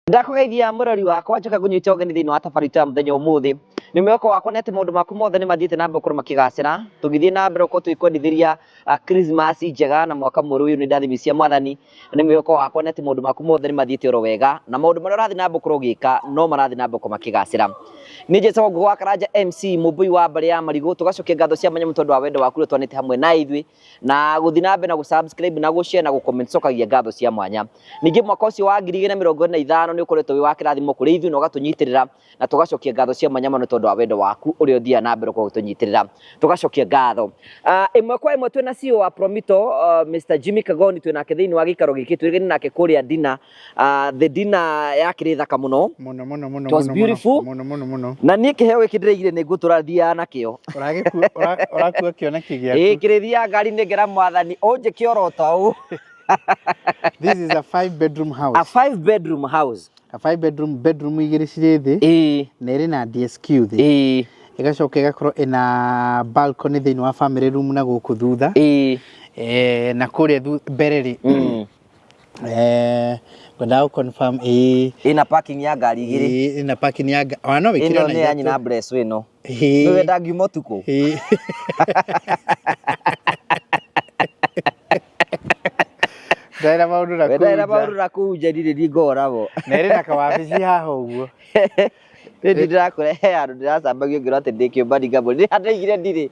Ndakũgeithia mũrori wakwa njoka ngũnyite ũgeni thĩinĩ wa tabarĩra itũ ya mũthenya ũmũthĩ. Nĩ mwĩhoko wakwa nĩ atĩ maũndũ maku mothe nĩ mathiĩte na mbere gũkorwo makĩgacĩra. Tũgĩthiĩ na mbere gũkorwo tũgĩkwendithĩria Christmas njega na mwaka mwerũ ũyũ nĩ ndathimi cia mwathani. Nĩ mwĩhoko wakwa nĩ atĩ maũndũ maku mothe nĩ mathiĩte oro wega na maũndũ marĩa ũrathiĩ na mbere gũkorwo ũgĩka no marathiĩ na mbere gũkorwo makĩgacĩra. Niĩ njĩtagwo Ngũgĩ wa Karanja MC mũmbũi wa mbarĩ ya Marigũ. Tũgacokia ngatho cia mwanya mũno tondũ wa wendo waku ũrĩa ũtwanĩte hamwe na ithuĩ na gũthiĩ na mbere na gũ-subscribe na gũ-share na gũ-comment cokagia ngatho cia mwanya. Ningĩ mwaka ũcio wa 2025 nĩ ũkoretwo wĩ wa kĩrathimo kũrĩ ithuĩ na ũgatũnyitĩrĩra na tũgacokia ngatho cia mwanya mũno tondũ wa wendo waku ũrĩa ũthiaga na mbere gũkorwo ũgĩtũnyitĩrĩra. Tũgacokia ngatho. Ĩmwe kwa ĩmwe twĩna CEO wa Promito Mr. Jimmy Kagoni twĩ nake thĩinĩ wa gĩikaro gĩkĩ twĩrĩgĩrĩire nake kũrĩa dinner. The dinner yakĩrĩ thaka mũno. Mũno mũno mũno It was mũno beautiful. mũno mũno mũno. Na niĩ kĩheo gĩkĩ ndĩraigire nĩ ngũtũra thiaga nakĩo. Ũragĩkua ũrakua kĩoneki Ĩĩ gĩaku. kĩrĩthiaga ngari-inĩ ngera mwathani ũnjĩke oro ta ũũ. This is a 5 bedroom house. A 5 bedroom house. A 5 bedroom, bedroom igĩrĩ cirĩ thĩ na ĩrĩ na DSQ thĩ. Ĩgacoka ĩgakorwo ĩna balcony thĩinĩ wa family room na gũkũ thutha. Na kũrĩa mbere rĩ ngwendaga gũ confirm ĩĩ. Ĩna parking ya ngari igĩrĩ. Ĩĩ, ĩna parking ya ona no wĩkĩre Ĩno ona nĩ ya ithatũ. nyina Bless ĩno. Ĩĩ. Nĩwe ndangiuma ũtukũ. Ĩĩ. Ndaĩra maũndũ na kũu Wendaĩra nja. maũndũ na kũu nja ndirĩ ndingoragwo. Na ĩrĩ na kawabici haha ũguo. Rĩu ndĩrakũrehe handũ ndĩracambagio ngĩrwo atĩ ndĩ kĩũmbani ngambũri. Nĩ handaigire ndirĩ.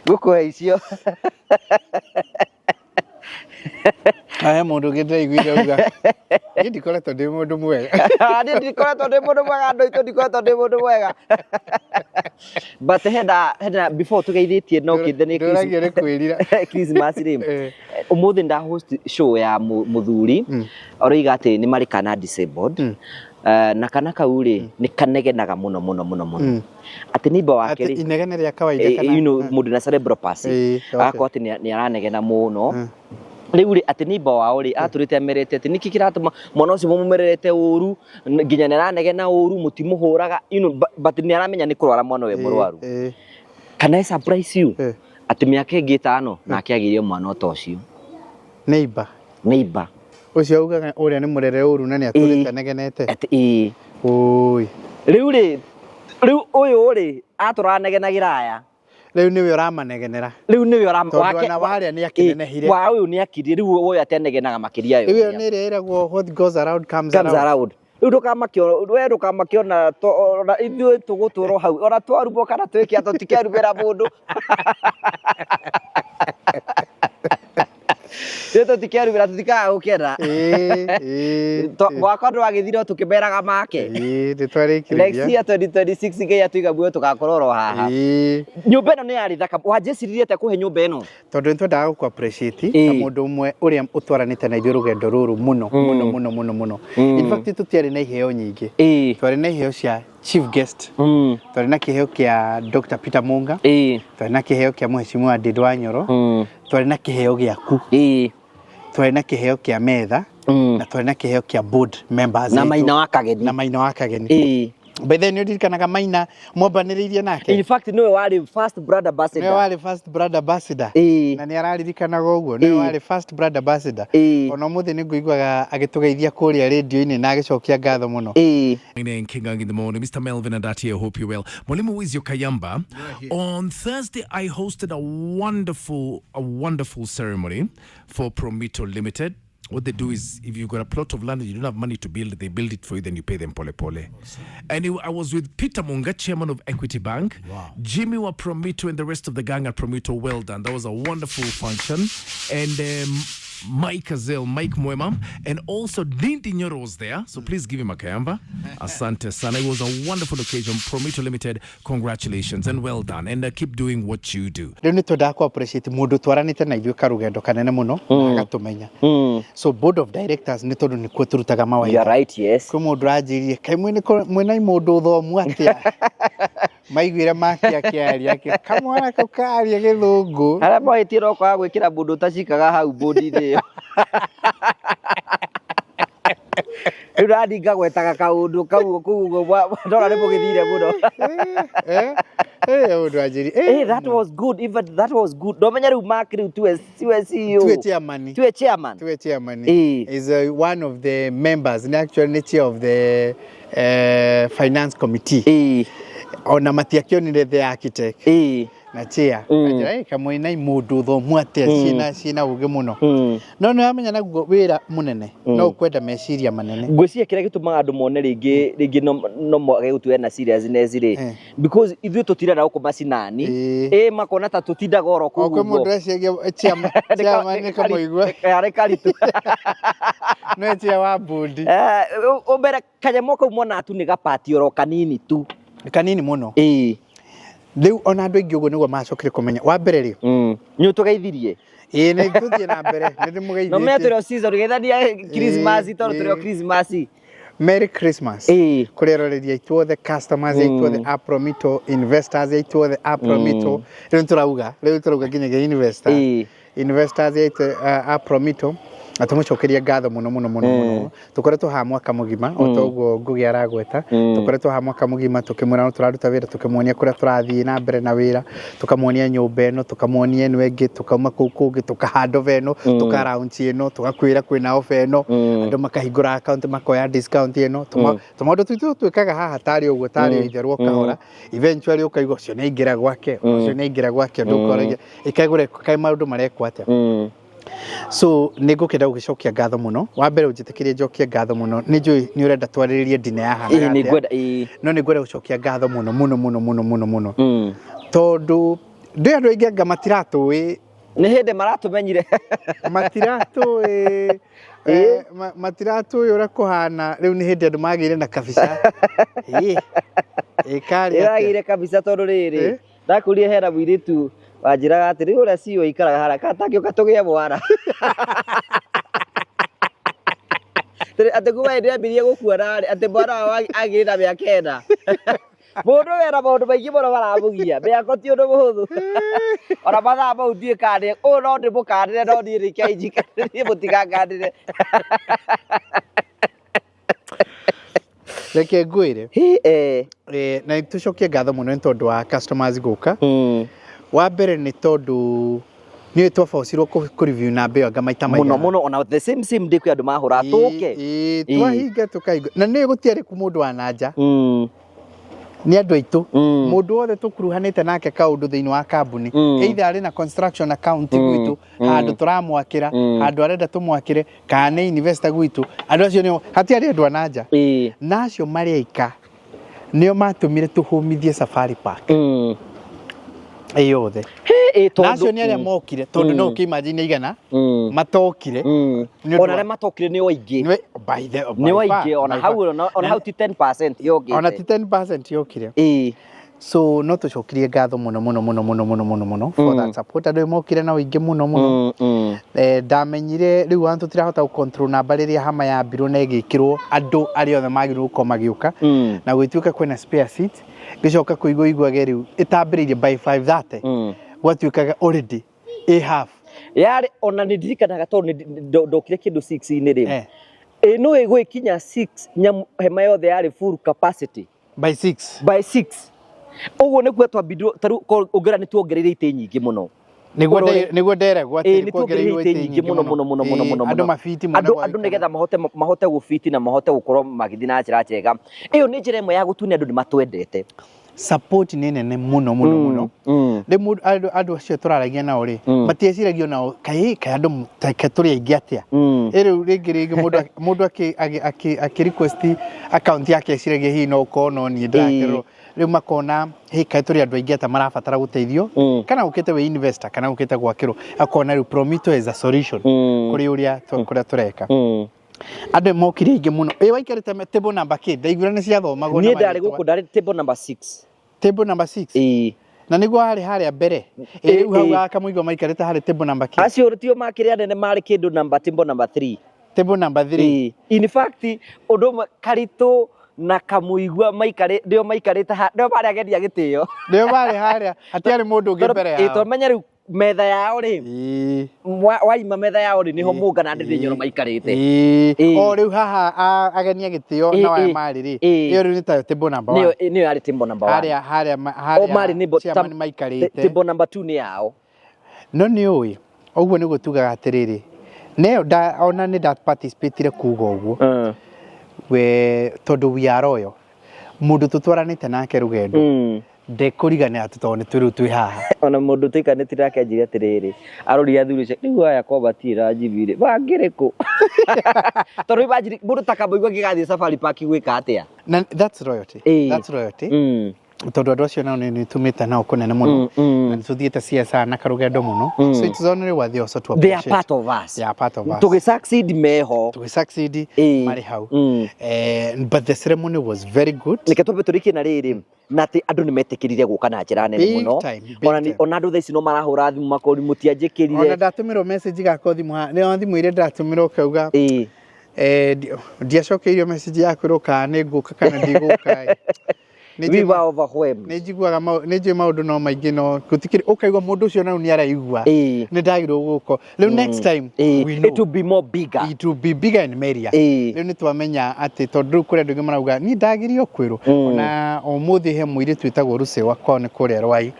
Ngũkũhe icio. He mũndũ ũngĩ ndĩraiguire auga niĩ ndikoretwo ndĩ mũndũ mwega. Niĩ ndikoretwo ndĩ mũndũ mwega andũ aitũ ndikoretwo ndĩ mũndũ mwega. But hena before tũgeithĩtie no kĩndĩ nĩ Ndũragio nĩ kwĩrira. Christmas rĩ. Ũmũthĩ nda host show ya mũthuri ũroiga atĩ nĩ marĩ kana disabled. Na kana kau rĩ nĩ kanegenaga mũno mũno mũno mũno. Atĩ neighbor wake Atĩ rĩ inegene rĩa kawaida kana mũndũ na cerebral palsy agakorwo atĩ nĩ aranegena mũno. Rĩu rĩ atĩ neighbor wao rĩ atũrĩte amerete atĩ nĩkĩ kĩratũma mwana ũcio mũmũmererete ũru nginya nĩ aranegena ũru mũtimũhũraga but nĩ aramenya nĩ kũrwara mwana ũyũ mũrwaru. Can I surprise you? Atĩ mĩaka ĩngĩ 5 nake agĩire mwana ota ũcio. Neighbor. Neighbor. Ũcio augaga ũrĩa nĩ mũrere ũru na nĩ atũrĩte anegenete. Atĩ ĩĩ. Ũi. Rĩu rĩ rĩu ũyũ rĩ atũranegenagĩra aya. Rĩu nĩwe ũramanegenera. Rĩu nĩwe ũram Tondũ ona warĩa nĩ akĩnenehire. Wa ũyũ nĩ akirie rĩu ũyũ atenegenaga makĩria Rĩu ĩyo nĩ ĩrĩa ĩragwo what goes around comes comes around. around. Rĩu ndũkamakio we ndũkamakio na ona ithuĩ tũgũtũrwo hau ona twarumwo kana twĩke atĩa tũtikerumĩra mũndũ. Ithuĩ tũtikerumĩra tũtikaga gũkena. Mwaka ndwagĩthira tũkĩmeraga make. Ĩĩ, nĩ twarĩkĩrĩria. Next year 2026 Ngai atũiga muoyo tũgakorwo oro haha. Nyũmba ĩno nĩ yarĩ thaka. Wanjĩciririe atĩa kũhe nyũmba ĩno? Tondũ nĩ twendaga gũkũ appreciate ta mũndũ ũmwe ũrĩa ũtwaranĩte na ithuĩ rũgendo rũrũ mũno mũno mũno mũno mũno. In fact tũtiarĩ na iheo nyingĩ. Twarĩ na iheo cia chief guest. Twarĩ na kĩheo kĩa Dr. Peter Munga. Twarĩ na kĩheo kĩa Mheshimiwa Ndindi wa Nyoro. Twarĩ na kĩheo gĩaku. Twarĩ na kĩheo kĩa metha. Na twarĩ na kĩheo kĩa board members Na aitũ. Maina wa Kageni. Na Maina wa Kageni. By the way, nĩ ũririkanaga Maina mwambanĩrĩirie nake? In fact nĩwe warĩ first brand ambassador. Nĩwe warĩ first brand ambassador. Na nĩ araririkanaga ũguo, nĩwe warĩ first brand ambassador. Ona ũmũthĩ nĩ ngũiguaga agĩtũgeithia kũrĩa rĩndiũ-inĩ na agĩcokia ngatho mũno. In Kingang in the morning, Mr. Melvin and Atie, hope you're well. Mwalimu Wizio Kayamba. On Thursday, I hosted a wonderful ceremony for Promito Limited. What they do is, if you've got a plot of land and you don't have money to build, they build it for you, then you pay them pole pole. And I was with Peter Munga, chairman of Equity Bank, Jimmy wa Promito, and the rest of the gang at Promito. Well done. That was a wonderful function. And Mike Azel, Mike Mwema, and also Ndindi Nyoro was there. So please give him a kayamba. Asante sana. It was a wonderful occasion. Promito Limited, congratulations and well done. And keep doing what you do. Rĩu nĩ twendaga kũ appreciate mũndũ twaranĩte na ithuĩ karũgendo kanene mũno na agatũmenya. So board of directors nĩ tondũ nĩkuo tũrutaga mawaitha. You are right, yes. Kwĩ mũndũ ũranjĩrire kaĩ mwĩna mũndũ ũthomu atĩa maiguire make akĩaria kamwana kau karia gĩthũngũ. Arĩa mahĩtie no kwaga gwĩkĩra mũndũ ũtacikaga hau bũndi-inĩ ĩyo. Rĩu nani ngagwetaga kaũndũ kau kũu ũguo ndona nĩ mũgĩthire mũno. Ũndũ anjĩri. Eh, that was good, even that was good. Ndomenya rĩu Mark rĩu tuwe CEO. Tuwe chairman. Tuwe chairman. Tuwe chairman. Is one of the members, ni actually ni chair of the finance committee. Ona matiakĩonire the architect. Na chair. Anjĩra, "Kamũina mũndũ thomu atĩa ciĩna ũgĩ mũno." No nĩ wamenya naguo wĩra mũnene no ũkwenda meciria manene. Ngwĩciria kĩrĩa gĩtũmaga andũ mone rĩngĩ no mwage gũtuoya na seriousness rĩ, because ithuĩ tũtindaga gũkũ macinani, makona ta tũtindaga oro kũu O kwĩ ũguo. Mũndũ eciria chairman nĩ kamũigua. Karĩ karitũ. No chair wa board. Mbere kanyamũ kau monaga tu nĩ gapati oro kanini tu. Kanini mũno. Rĩu ona andũ aingĩ ũguo nĩguo macokire kũmenya wa mbere rĩ. Nĩ ũtũgeithirie. Ĩĩ, nĩ tũthiĩ na mbere, nĩ ndĩmũgeithĩtie. No menya tũrĩ o season geithania Christmas tondũ tũrĩ o Christmas. Merry Christmas kũrĩ eroreri aitũ othe, customers aitũ othe a Promito, investors aitũ othe a Promito. Rĩu tũrauga nginyagia investors aitũ a Promito, na tũmũcokerie ngatho mũno mũno mũno mũno. Tũkoretwo haha mwaka mũgima, o ta ũguo Ngugi aragweta, tũkoretwo haha mwaka mũgima tũkĩmwĩra no tũraruta wĩra, tũkĩmuonia kũrĩa tũrathiĩ na mbere na wĩra, tũkamuonia nyũmba ĩno, tũkamuonia ĩno ĩngĩ, tũkauma kũu kũngĩ, tũkahand over ĩno, tũka launch ĩno, tũgakwĩra kwĩna offer ĩno, andũ makahingũra account makoya discount ĩno. Tũmaũndũ twitũ twĩkaga haha tarĩ ũguo, tarĩ itherũ o kahora. Eventually ũkaigua ũcio nĩ aingĩra gwake, ũcio nĩ aingĩra gwake, ũndũ ũkoragia ĩkaigũre kaĩ maũndũ marekwo atĩa. So nĩ ngũkĩenda gũgĩcokia ngatho mũno. Wa mbere ũnjĩtĩkĩrie njokie ngatho mũno, nĩ njũĩ nĩ ũrenda twarĩrĩrie ndine yahanaga Nĩ atĩa. ngwenda, ĩĩ. No nĩ ngwenda gũcokia ngatho mũno mũno mũno mũno mũno mũno, tondũ ndĩ andũ aingĩ anga matiratũĩ. Nĩ hĩndĩ maratũmenyire. Matiratũĩ, matiratũĩ ũrĩa kũhana. Rĩu nĩ hĩndĩ andũ magĩire na kabica. Ĩ karĩ atĩa? Ĩragĩire kabisa, tondũ rĩrĩ, ndakũrire hena mũirĩtu wanjĩraga atĩ rĩu ũrĩa CEO aikaraga harĩa katakĩũka tũgĩe mwana. Atĩ kuma hĩndĩ ambirie gũkuona rĩ, atĩ mwana wao agĩrĩ na mĩaka 4. Mũndũ wena maũndũ maingĩ mũno maramũgia, mĩako ti ũndũ mũhũthũ. Ona mathaa mau ndiũĩ kana ũyũ no ndĩmũkanĩre, no niĩ reke njikarĩrie mũtigakanĩre. Reke ngwĩre. Hi, eh. Na tũcokie ngatho mũno nĩ tondũ wa customers gũka. Wa mbere nĩ tondũ nĩ twabocirwo kũ review namba ĩyo anga maita mũno maigana. Mũno, ona the same same day kwĩ andũ mahũra tũke. Ĩĩ, twahinga tũkahinga na nĩ gũtiarĩ ku mũndũ wa nanja, nĩ andũ aitũ, mũndũ wothe tũkuruhanĩte nake kaũndũ thĩinĩ wa kambuni, either arĩ na construction account gwitũ handũ tũramwakĩra, handũ arenda tũmwakĩre, kana nĩ investor gwitũ. Andũ acio nĩo, hatiarĩ andũ a nanja. Na acio marĩ aika nĩo matũmire tũhũmithie Safari Park ĩ yothe. Ĩ, Na tondũ acio nĩ arĩa mokire, tondũ no ũkĩimagine igana matokire nĩ ũndũ Ona arĩa matokire nĩ aingĩ. By Nĩ far, aingĩ ona by hau far. ona hau ti 10% yokĩte. Ona ti 10% yokire. So no tũcokirie ngatho mũno mũno mũno mũno mũno mũno mũno for that support. Andũ mokire na ũingĩ mũno mũno. Ndamenyire rĩu ona tũtirahota gũ control namba rĩrĩa hama yambirwo na ĩgĩkĩrwo andũ arĩa othe magĩrĩirwo gũkorwo magĩũka, na gũgĩtuĩka kwĩna spare seat. Ngĩcoka kũigua iguage rĩu ĩtambĩrĩirie by 5:30, gwatuĩkaga already ĩ half. Yarĩ ona nĩ ndirikanaga tondũ nĩ ndokire kĩndũ 6-inĩ rĩ, ĩ no ĩgũgĩkinya 6, nyamu hema yothe yarĩ full capacity. By 6. By 6 ũguo nĩkuo twambindirwo. Tarĩu ũngĩra nĩ tuongereire itĩ nyingĩ mũno. Nĩguo nĩguo nderagwo atĩ nĩ tuongereire itĩ nyingĩ mũno mũno mũno mũno mũno. Andũ Mũno. mabiti mone Andũ gwa andũ gũikara. nĩgetha mahote gũbiti na mahote gũkorwo magĩthiĩ na njĩra njega. Ĩyo nĩ njĩra ĩmwe ya gũtunia andũ nĩ matwendete. Support nĩ nene mũno mũno mũno. Rĩu andũ acio tũraragia nao rĩ, matieciragia onao kaĩ andũ ta tũrĩ aingĩ atĩa. Ĩ rĩu rĩngĩ mũndũ akĩ request account yake eciragia hihi no ũkorwo no niĩ ndĩrakĩrwo. Rĩu makona hĩ, kaĩ tũrĩ andũ aingĩ atĩa marabatara gũteithio, kana ũkĩte wĩ investor kana ũkĩte gwakĩrwo, akona rĩu Promito is a solution kũrĩ ũrĩa kũrĩa tũreka. Andũ mokire aingĩ mũno. Ĩ waikarĩte table number kĩ? Ndaiguire nĩ ciathomagwo na Niĩ ndarĩ marĩtwa. gũkũ, ndarĩ table number 6. Table number 6? Ĩĩ. Na nĩguo harĩ harĩa mbere? Ĩ rĩu hau akamũigua maikarĩte harĩ table number kĩ? Acio tio makĩrĩ anene, marĩ kĩndũ number table number 3. Table number 3. Ĩĩ. In fact, ũndũ ũmwe Karitũ na Kamũigua maikarĩ nĩo maikarĩte nĩo marĩ agendi a gĩtĩo. Nĩo marĩ harĩa, hatiarĩ mũndũ ũngĩ mbere Ĩĩ, yao. tondũ menya rĩu Metha yao rĩ, waima metha yao rĩ, nĩho Mũnga na Ndĩndĩ Nyoro maikarĩte. O rĩu haha ageni a gĩtĩo na aya marĩ rĩ, ĩyo rĩu nĩ tayo table number Nĩyo one. Nĩyo yarĩ table number one. Harĩa harĩa O harĩa marĩ nĩ chairman maikarĩte. Table number two nĩ yao. No nĩ ũĩ ũguo nĩguo tugaga atĩrĩrĩ, neyo ona nĩ nda participatire kuga ũguo we, tondũ we are royal, mũndũ tũtwaranĩte nake rũgendo ndekũriganĩra atĩ tondũ nĩ twĩ rĩu twĩ haha. Ona mũndũ tũikanĩtie nake anjĩre atĩrĩrĩ, arorire athuri acio, rĩu aya ko matirĩ na njibirĩ mangĩrĩ kũ? Tondũ imagine mũndũ ta Kamũigua angĩgathiĩ Safari Park gwĩka atĩa? Na that's royalty. That's royalty. Tondũ andũ acio nao nĩ tumĩte nao kũnene mũno na nĩ tũthiĩte CSR na karũgendo mũno, so it's only worthy also to They are appreciate. part of us. They are part of us. Tũgĩ succeed meho. Tũgĩ succeed marĩ hau. But the ceremony was very good. Reke twambe tũrĩkie na rĩrĩ, na atĩ andũ nĩ metĩkĩrire gũka na njĩra nene Big mũno. time, big Ona time. Ona andũ thaa ici no marahũra thimũ makori mũtianjĩkĩrire. Ona ndatũmĩrwo message gakwa thimũ haha, nĩ thimũ iria ndatũmĩrwo kauga ndiacokeirio message ya kwĩrwo kana nĩ ngũka kana ndigũka. Nĩ We were overwhelmed. Nĩ njiguaga nĩ njũĩ maũndũ no maingĩ, no gũtikĩrĩ ũkaigua mũndũ ũcio nau nĩ araigua nĩ ndagĩrwo gũka rĩu. Next time we know It will be more bigger. It will be bigger and merrier. Rĩu nĩ twamenya atĩ tondũ rĩu kũrĩ andũ aingĩ marauga niĩ ndagĩrĩirwo kwĩrwo. Ona ũmũthĩ he mũirĩtu wĩtagwo Rucewa, kwao nĩ kũrĩa Rwai,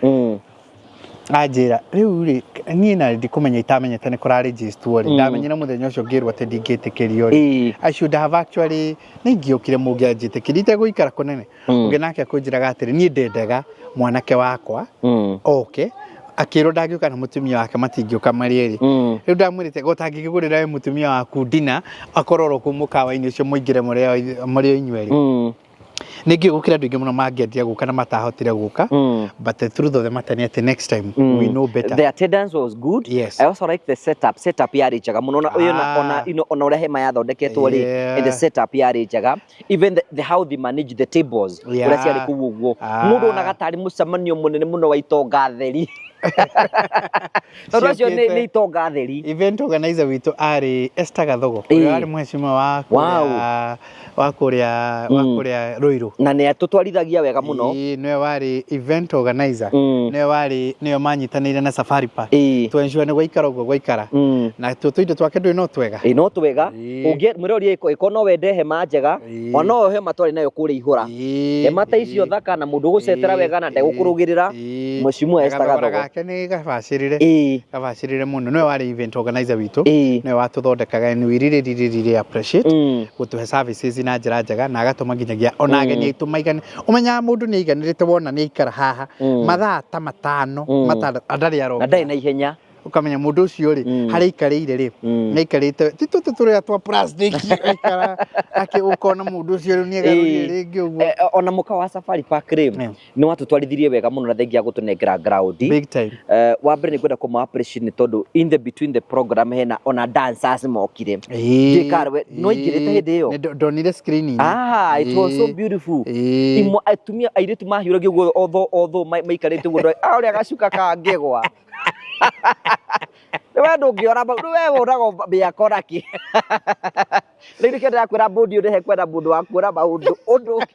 anjĩra rĩu rĩ, niĩ na ndikũmenya itamenyete nĩ kũrarĩnjĩstwo rĩ, ndamenyire mũthenya ũcio ngĩrwo atĩ ndingĩtĩkĩrio rĩ. I should have actually nĩ ingĩokire mũngĩanjĩtĩkĩria itegũikara kũnene. Ũngĩ nake akũnjĩraga atĩrĩ, niĩ ndendaga mwanake wakwa oke, akĩrwo ndangĩũka na mũtumia wake, matingĩũka marĩ erĩ. Rĩu ndamwĩrĩte gotangĩkĩgũrĩra we mũtumia waku ndina, akorwo oro kũu mũkawa-inĩ ũcio mũingĩre mũrĩ o inyuerĩ. Ningĩ gũkĩra andũ aingĩ mũno mangĩendire gũka na matahotire gũka, but the truth of the matter nĩ atĩ next time we know better. The attendance was good. Yes. I also like the setup. Setup yarĩ njega mũno ona ona ona ũrĩa hema yathondeketwo rĩ, and the setup yarĩ njega. Even the how they manage the tables, ũrĩa ciarĩ kũu ũguo. Mũndũ onaga tarĩ mũcemanio mũnene mũno wa itonga theri. Tondũ acio nĩ Ciokĩte. Nĩ itonga theri. Event organizer witũ arĩ Esther Gathogo, ũrĩa warĩ mheshimiwa wa kũrĩa wa kũrĩa Ruiru. Na nĩ atũtwarithagia wega mũno. Ĩĩ, nĩwe warĩ event organizer. Nĩwe warĩ, nĩwe manyitanĩire na Safari Park to ensure nĩ gwaikara ũguo gwaikara. Na tuo tũindo twake ndũĩ no twega. Ĩĩ, no twega. Ũngĩ mwĩrori ĩko no wende hema njega, ona no hema twarĩ nayo kũrĩa ihũra. Hema ta icio thaka na mũndũ ũgũcetera wega na ndegũkũrũgĩrĩra. Mheshimiwa Esther Gathogora Gathogo. gake nĩ gabacĩrĩre. Gabacĩrĩre mũno. Nĩwe warĩ event organizer witũ. Nĩwe watũthondekaga and we really, really, really appreciate gũtũhe services na njĩra njega na agatũma nginyagia ona ageni aitũ maigane. Ũmenyaga mũndũ nĩ aiganĩrĩte wona nĩ aikara haha mathaa ta 5, 6, ndarĩ Na aroka. ndarĩ na ihenya. Ũkamenya mũndũ ũcio rĩ, harĩa aikarĩire rĩ, nĩ aikarĩte ti tũtũ tũrĩa twa plastic, aikara akĩ ũkona mũndũ ũcio rĩu nĩ egarũrire rĩngĩ ũguo. Ona mũkawa wa Safari Park rĩ, nĩ watũtwarithirie wega mũno na thengia ya gũtũnengera ground. Big time. Wa mbere nĩ ngwenda kũma appreciate nĩ tondũ in the between the program hena ona dancers mokire. Ndiũĩ no aingĩrĩte hĩndĩ ĩyo. Nĩ ndonire screen-inĩ. Ah, it was so beautiful. Imwe atumia airĩtu mahiũragia ũguo otho maikarĩte ũguo ah, ũrĩa gacuka kangĩgwa. Nĩ we ndũngĩora mau, rĩu we ũragwo mĩako nakĩ? Rĩu nĩkĩo ndĩrakwĩra mbũndi ũrĩhe kwenda mũndũ wa kuona maũndũ ũndũ.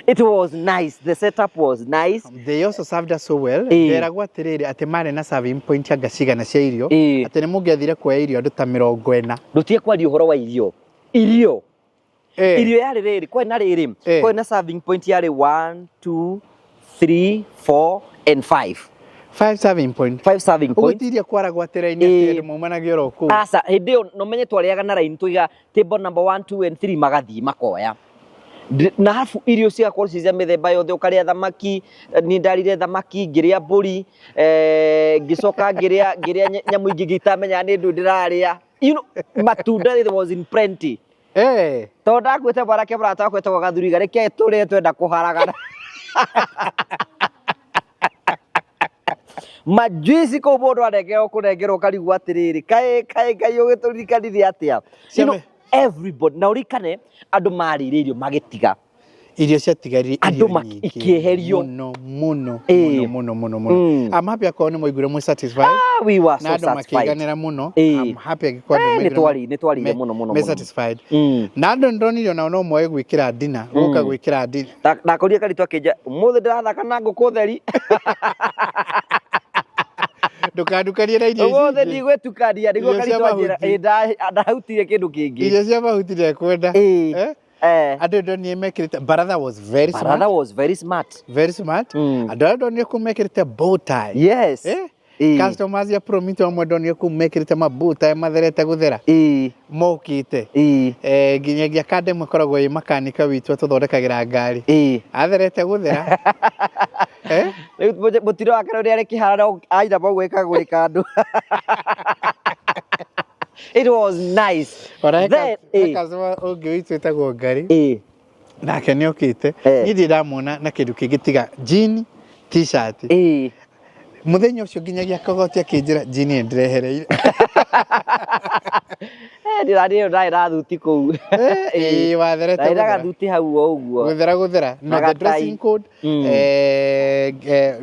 It was nice. The setup was nice. They also served us so well. Nderagwo atĩrĩrĩ, atĩ marĩ na serving point anga cigana cia irio, atĩ nĩ mũngĩathire kuoya irio andũ ta 40. Ndũtige kwaria ũhoro wa irio. Irio. Irio yarĩ rĩrĩ, kwarĩ na rĩrĩ, kwarĩ na serving point yarĩ 1, 2, 3, 4 and 5. Five serving point. Five serving Ũguo point. ti iria kwaragwo atĩ raini atĩ andũ maumanagia oro kũu. Aca, hĩndĩ ĩyo no menye twarĩaga na raini, tũiga table number 1, 2 and 3, magathiĩ makoya. Na arabu irio cigakorwo ci cia mĩthemba yothe, ũkarĩa thamaki, niĩ ndarire thamaki, ngĩrĩa mbũri, ngĩcoka ngĩrĩa nyamũ ingĩ itamenyaga nĩ ndũ ndĩrarĩa. Matunda it was in plenty. Tondũ ndakuĩte mwanake mũrata wakwa etagwo Gathuriga, reke tũrĩe twenda kũharagana. Majuici kũu mũndũ anengerwo kũnengerwo ũkarigwo atĩrĩrĩ, kaĩ kaĩ Ngai ũgĩtũririkanire atĩa? Ciame- Everybody, na ũririkane andũ marĩire irio magĩtiga. Irio ciatigarire. Andũ Irio nyingĩ ikĩeherio. Mũno mũno. Ĩĩ. Mũno mũno mũno mũno. I'm happy akorwo nĩ mwaiguire mwĩ satisfied. Ah, we were Na so andũ satisfied. makĩiganĩra mũno. Ĩĩ. I'm happy angĩkorwo andũ Eh, maiguire nĩ twarĩire mũno mũno me mũno. satisfied. Na andũ nĩndonire onao no moe gwĩkĩra dinner, gũka gwĩkĩra dinner. Ndakorire Karitũ akĩnja ũmũthĩ ndĩrathaka na ngũkũ theri. Ndũkandukanie na irio ici Ũmũthĩ ingĩ. ndigwĩtukania nĩguo Irio cia Karitũ anjĩra. mahuti. Ĩ, ndahutire kĩndũ kĩngĩ. Irio cia mahuti ndekwenda. Ĩĩ. Eh? Eh. Andũ ndonire mekĩrĩte baratha was very smart. Baratha was very smart. Very smart. Andũ arĩa ndonire kũu mekĩrĩte bow tie. Yes. Eh? Ĩĩ. Customers ya Promito amwe ndonire kũu mekĩrĩte ma bow tie matherete gũthera. Ĩĩ. Mokĩte. Ĩĩ. Eh, nginyagia kanda ĩmwe ĩkoragwo ĩ makanika witũ atũthondekagĩra ngari. Ĩĩ. Atherete gũthera. Eh? Rĩu mũtino wake ũrĩa arĩ kĩharo aina mau ĩkagũrĩka andũ. It was nice. Ona he Then, he ĩĩ. customer ũngĩ witũ wĩtagwo Ngari. Ĩĩ. Nake nĩ okĩte. Eh. Niĩ ndirĩ ndamuona na kĩndũ kĩngĩ tiga jean, t-shirt. Ĩĩ. Mũthenya ũcio nginyagia kagoti akĩnjĩra jean nĩ ndĩrehereire. Eh, ndĩrarĩ ĩyo ndarĩ na thuti kũu. Ĩĩ, watherete Ndarĩ na gũthera. gathuti hau o ũguo. Gũthera gũthera. No, Na the gatai. dressing code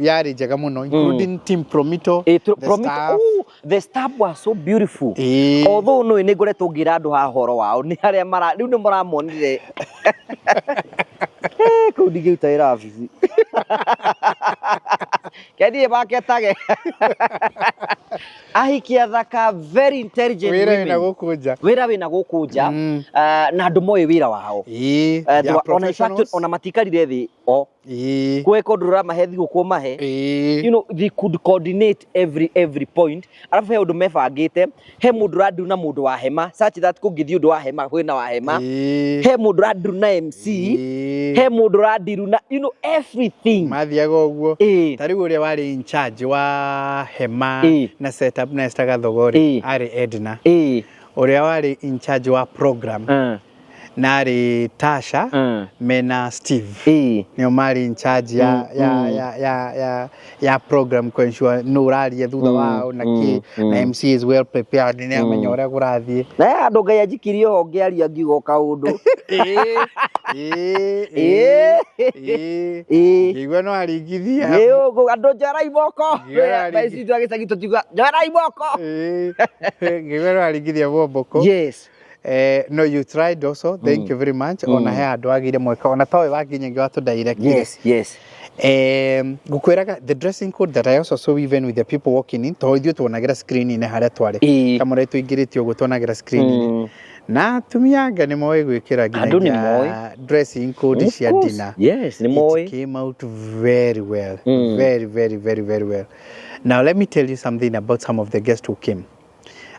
yarĩ njega mũno, including team Promito, Ĩĩ, the Promito, staff. oh, the staff was so beautiful. Ĩĩ. Although no nĩ ngoretwo ngĩra andũ haha ũhoro wao nĩ arĩa mara rĩu nĩ mũramonire. Eh, kũu ndingĩruta wĩra wabici. Kendie maketage. Ahiki athaka, very intelligent Wĩra wĩna women. gũkũ nja. Wĩra wĩna gũkũ nja. Na andũ moĩ wĩra wao. Ĩĩ, Eh, they are ona in fact professionals. ona matikarire thĩ o Ĩĩ. kwĩ kũndũ ũramahe thigũkũ mahe. Ĩĩ. They could coordinate every point, arabu he ũndũ mebangĩte, he mũndũ ũrandiru na mũndũ wa hema such that kũngĩthiĩ ũndũ wa hema kwĩna wa hema. Ĩĩ. He mũndũ ũrandiru na MC. Ĩĩ. He mũndũ ũrandiru na everything. Mathiaga ũguo. Ĩĩ. Ta rĩu ũrĩa warĩ in charge wa hema Ĩĩ. na setup na Esther Gathogori Ĩĩ. arĩ Edna. Ĩĩ. Ũrĩa warĩ in charge wa program na arĩ Tasha mena Steve. Nĩo marĩ in charge ya ya ya ya ya ya program ku ensure nũ ũraria thutha wao na kĩ, na MC is well prepared, nĩ amenya ũrĩa kũrathiĩ. Na he handũ Ngai anjikirie ho ngĩaria ngiuga o kaũndũ. Ĩĩ, ĩĩ, ĩĩ, ĩĩ. Ĩĩ. Ngĩigua no aringithia. Ĩĩ, ũguo, andũ njoerai moko. Ngĩigua no Thaa ici twa gĩcagi tũtiuga njoerai moko. Ĩĩ. Ngĩigua no aringithia mwomboko. Yes. No, you tried also. Thank you very much. Ona he andũ agire mweke ona tawe wakinyagia watu direct. Yes. Ngukwĩraga the dressing code that I also saw even with the people walking in, tondũ ithuĩ tuonagĩra screen-inĩ harĩa twarĩ. Kamũra tũingĩrĩte ũguo tuonagĩra screen-inĩ. Na atumia anga nĩ moĩ gwĩkĩra Andũ nĩ nginyagia dressing code Of cia course. dinner. Yes, nĩ It moĩ. came out very well. Very, very, very, very well. Now let me tell you something about some of the guests who came.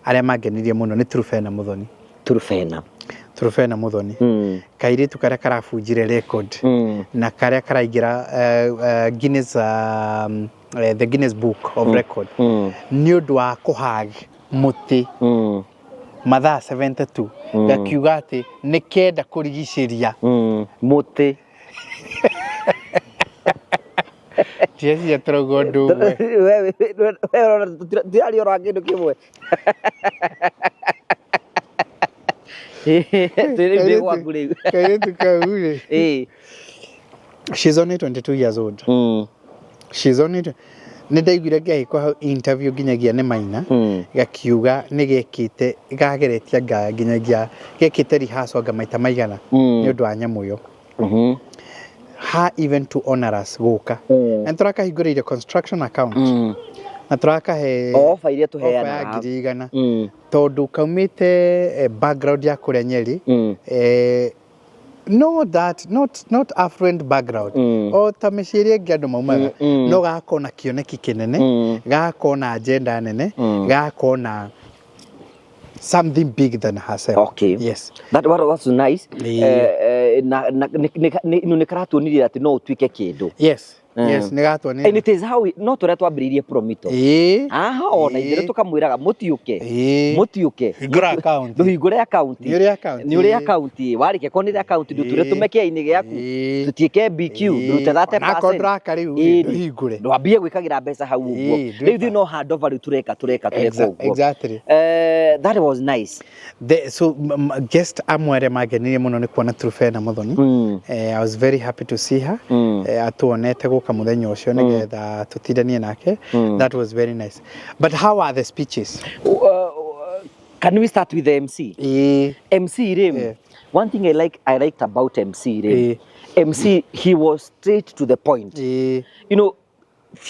Arĩa mangenirie mũno nĩ Trufena Muthoni. Turufena. Trufena Muthoni. Kairĩtu karĩa karabunjire record na karĩa karaingĩra Guinness, the Guinness Book of Record nĩ ũndũ wa kũhag mũtĩ mathaa 72, gakiuga atĩ nĩ kenda kũrigicĩria Mũtĩ. Tiacia tũrauga ũndũ ũmwe. We ũrona tũtiraria ũhoro wa kĩndũ kĩmwe. Twĩ rĩu ndĩ gwaku rĩu. Kairĩtu kau rĩ, Ĩĩ. she's only 22 years old. She's only nĩ ndaiguire ngĩahĩkwo hau interview nginyagia nĩ Maina, gakiuga nĩ gekĩte gageretie anga nginyagia gekĩte rehearsal anga maita maigana nĩ ũndũ wa nyamũ ĩyo, ha even to honor us gũka, na nĩ tũrakahingũrĩire construction account na tũrakahe Ofa iria ofa ya tũheanaga. 100,000 tondũ kaumĩte background ya kũrĩa Nyeri, no that not affluent background o ta mĩciĩ ĩrĩa ĩngĩ andũ maumaga, no gakorwo na kĩoneki kĩnene, gakorwo na agenda nene, gakorwo na something big than herself. Yes. That what was nice. Ĩĩ. Na nĩ karatuonirie atĩ no ũtuĩke kĩndũ. Yes. Yes, nĩ gatwa. And it is how we, no tũrĩa twambĩrĩirie Promito. Aha, ona ithuĩ tũkamwĩraga mũtiũke. Mũtiũke. Hingũra account. Ndũhingũre account. Nĩ ũrĩ account. Nĩ ũrĩ account. Warĩkia korwo nĩ ũrĩ account, ndũture tũmeke-inĩ gĩaku. Tũtiĩke BQ, ndũrute 30%. Onakorwo ndũraka rĩu, ndũhingũre. Ndwambie gwĩkagĩra mbeca hau ũguo. Rĩu ithuĩ no handover rĩu tũreka tũreka tũreka ũguo. That was nice. So guest amwe arĩa mangenirie mũno nĩ kuona Truphena Muthoni. I was very happy to see her. Atuonete gũka mũthenya ũcio nĩgetha tũtindanie nake. That was very nice. But how are the speeches? Can we start with the MC? MC rĩ, one thing I liked about MC rĩ, MC, he was straight to the point.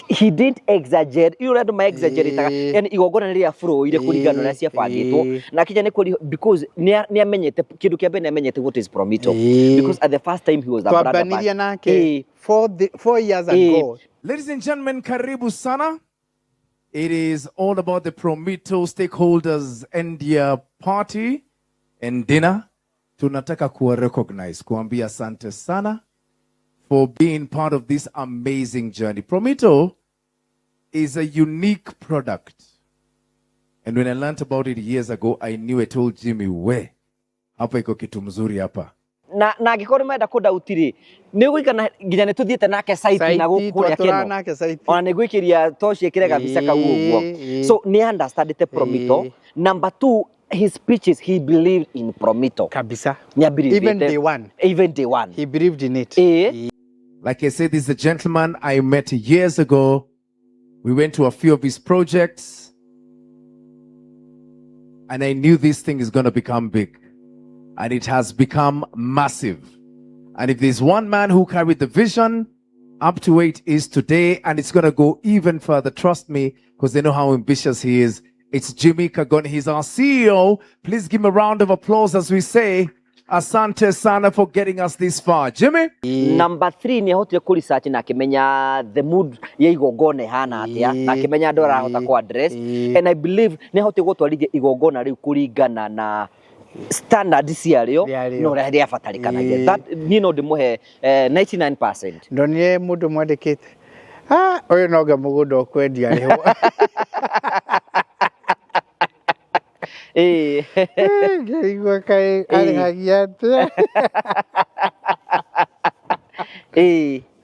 He didn't exaggerate. You know, ma exaggerate. Yani igongona nĩ rĩa flow-ire kũringana na ũrĩa ciabangĩtwo. Na kinya nĩ kũri because nĩ amenyete kĩndũ kĩa mbere, nĩ amenyete what is Promito. Because at the first time he was a brother. Twambanirie nake 4 years ago. Ladies and gentlemen, karibu sana. It is all about the Promito stakeholders and their party and dinner. Tunataka kuwa recognize, kuambia asante sana for being part of this amazing journey. Promito is a unique product. And when I learned about it years ago, I knew. I told Jimmy, we, hapa iko kitu mzuri hapa. Na angĩkorwo nĩ marenda kũndauti rĩ, nĩ ũgũikana nginya nĩ tũthiĩte nake site na gũkũ kũrĩa Twatũraga Keno. Nake site. Ona nĩ gwĩkĩria toci ĩkĩre gabica kau ũguo. So nĩ understandĩte Promito. Number two, his speeches, he believed in Promito. Kabisa. Nĩ abelievĩte. Even day one. Even day one. He believed in it. Like I said, this is a gentleman I met years ago. We went to a few of his projects, and I knew this thing is going to become big. And it has become massive. And if there's one man who carried the vision up to where it is today, and it's going to go even further, trust me, because they know how ambitious he is. It's Jimmy Kagoni. He's our CEO. Please give him a round of applause as we say, "Asante sana" for getting us this far. Jimmy? Number three, nĩ ahotire kũ research na akĩmenya the mood ya igongona ĩhana atĩa, na akĩmenya andũ arahota kũ address. And I believe nĩ ahotire gũtwarithia igongona rĩu kũringana na standard ciarĩo Rĩarĩo. na ũrĩa rĩabatarĩkanagia. That niĩ no ndĩmũhe 99%. Ndonire mũndũ mwandĩkĩte, "Ah, ũyũ noga mũgũnda ũkwendia arĩhwo." Ngĩigua kaĩ arĩhagia atĩa?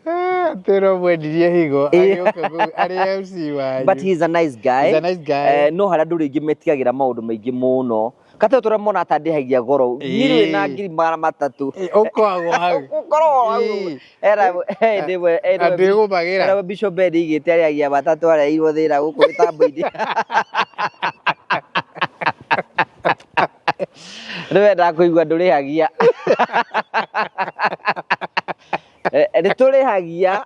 Ah, atĩ no mwendirie higo agĩũka kũu arĩ MC wanyu. But he's a nice guy. He's a nice guy. No harĩa andũ rĩngĩ metigagĩra maũndũ maingĩ mũno kate tũrĩa mona atandĩhagia goro. Niĩ rĩ na 300,000. Ũkwagwo hau. Ũkorwo hau. Era ndĩmwe. Na ndĩgũmagĩra. Era Bishop Ben igĩte arĩhagia matatũ areirwo thĩna gũkũ mĩtambo-inĩ. Nĩ wendaga kũigua ndũrĩhagia. Nĩ tũrĩhagia.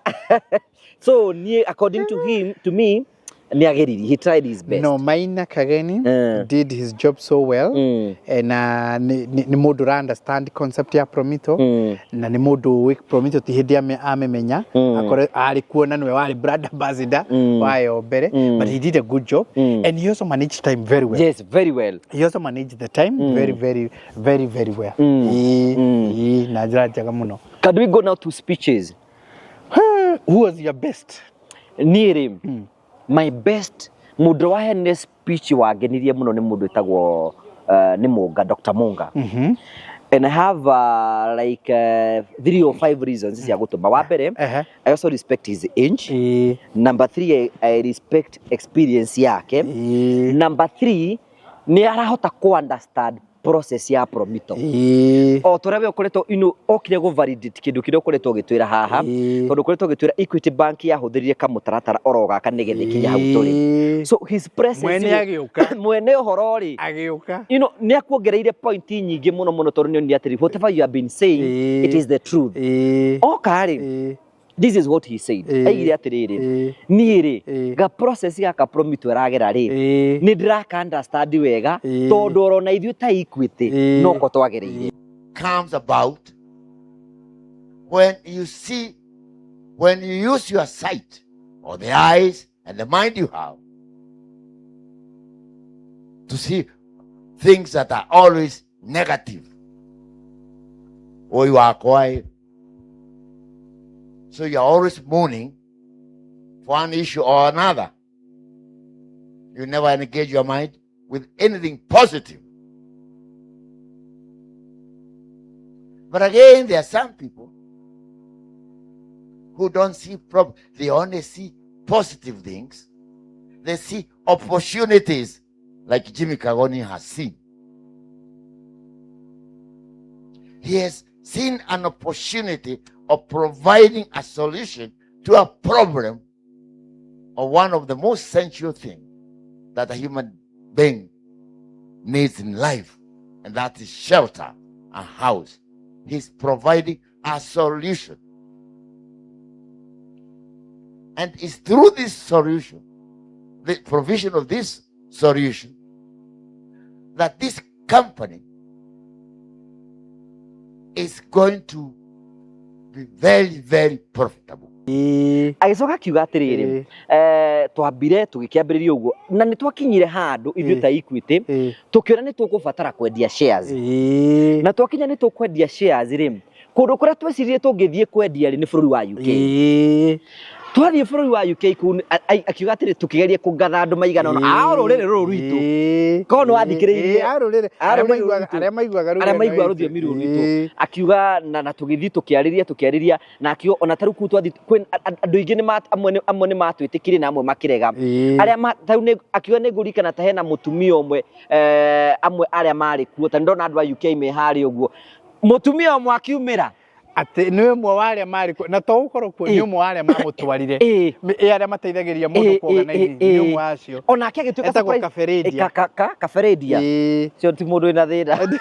So niĩ, according to him, to me, nĩ ageririe, he tried his best. No, Maina Kageni did his job so well. Na nĩ mũndũ ũra understand concept ya Promito na nĩ mũndũ ũĩ Promito ti hĩndĩ amĩmenya. Akorwo arĩ kuo na nĩwe warĩ brand ambassador wayo mbere, but he did a good job and he also managed time very well. Yes, very well. He also managed the time very, very, very, very well. Ĩĩ, na njĩra njega mũno. Can we go now to speeches? Who was your best? Niĩ rĩ, my best, mũndũ waheanire speech wangenirie mũno nĩ mũndũ wĩtagwo nĩ Munga, Dr. Munga. And I have like three or five reasons cia gũtũma. Wa mbere, I also respect his age. Number three, I respect experience yake. Number three, nĩ arahota ku understand process ya Promito. O torĩa we ũkoretwo okire gũ validate kĩndũ kĩrĩa ũkoretwo ũgĩtwĩra haha, tondũ ũkoretwo ũgĩtwĩra Equity Bank yahũthĩrire kamũtaratara oro gaka nĩgetha ĩkinye hau tũrĩ. So his presence Mwene agĩũka. Mwene ũhoro rĩ, Agĩũka. Nĩ akuongereire point nyingĩ mũno mũno, tondũ nĩ onire atĩrĩ, whatever you have been saying, it is the truth. Oka rĩ, this is what he said. Aigire atĩrĩrĩ, niĩ rĩ, ga process gaka Promito ĩragera rĩ, nĩ ndĩraka understand wega, tondũ orona ithuĩ ta Equity noko twagereire. Comes about when you see, when you use your sight or the eyes and the mind you have to see things that are always negative. Or you are quiet. So you're always mourning. for one issue or another. You never engage your mind with anything positive. But again, there are some people who don't see problems. They only see positive things. They see opportunities like Jimmy Kagoni has seen. He has seen an opportunity of providing a solution to a problem of one of the most essential things that a human being needs in life, and that is shelter, a house. He's providing a solution. And it's through this solution, the provision of this solution, that this company is going to be very, very profitable. Agĩcoka akiuga atĩrĩrĩ, twambire tũgĩkĩambĩrĩria ũguo na nĩ twakinyire handũ ithuĩ ta Equity tũkĩona nĩ tũkũbatara kwendia shares, na twakinya nĩ tũkwendia shares rĩ, kũndũ kũrĩa tweciririe tũngĩthiĩ kwendia rĩ nĩ bũrũri wa UK. Twathiĩ bũrũri wa UK kũu akiuga atĩrĩ tũkĩgeria kũngatha andũ maigana ũna a rũrĩrĩ rũrũ rwitũ. Korwo nĩ wathikĩrĩirie. A rũrĩrĩ A arĩa rũrĩrĩ maiguaga rwitũ. Arĩa maiguaga arĩa rũgano maiguaga rwitũ. Rũthiomi rũrũ rwitũ, akiuga na tũgĩthiĩ tũkĩarĩria na akiuga ona tarĩu kũu twathiĩ kwĩ andũ aingĩ amwe nĩ matwĩtĩkirie na amwe makĩrega. Arĩa tarĩu akiuga nĩ ngũririkana ta hena mũtumia ũmwe, amwe arĩa marĩ kuo, ta ndona andũ a UK me harĩa ũguo, mũtumia ũmwe akiumĩra. Atĩ nĩ ũmwe wa arĩa marĩ kuo na to gũkorwo kuo, nĩ ũmwe wa arĩa mamũtwarire, ĩ arĩa mateithagĩrĩria mũndũ kuorganize, nĩ ũmwe wa acio. Onake agĩtuĩka Etagwo surprise. Kaberendia. Kaberendia cio ti mũndũ wĩna thĩna,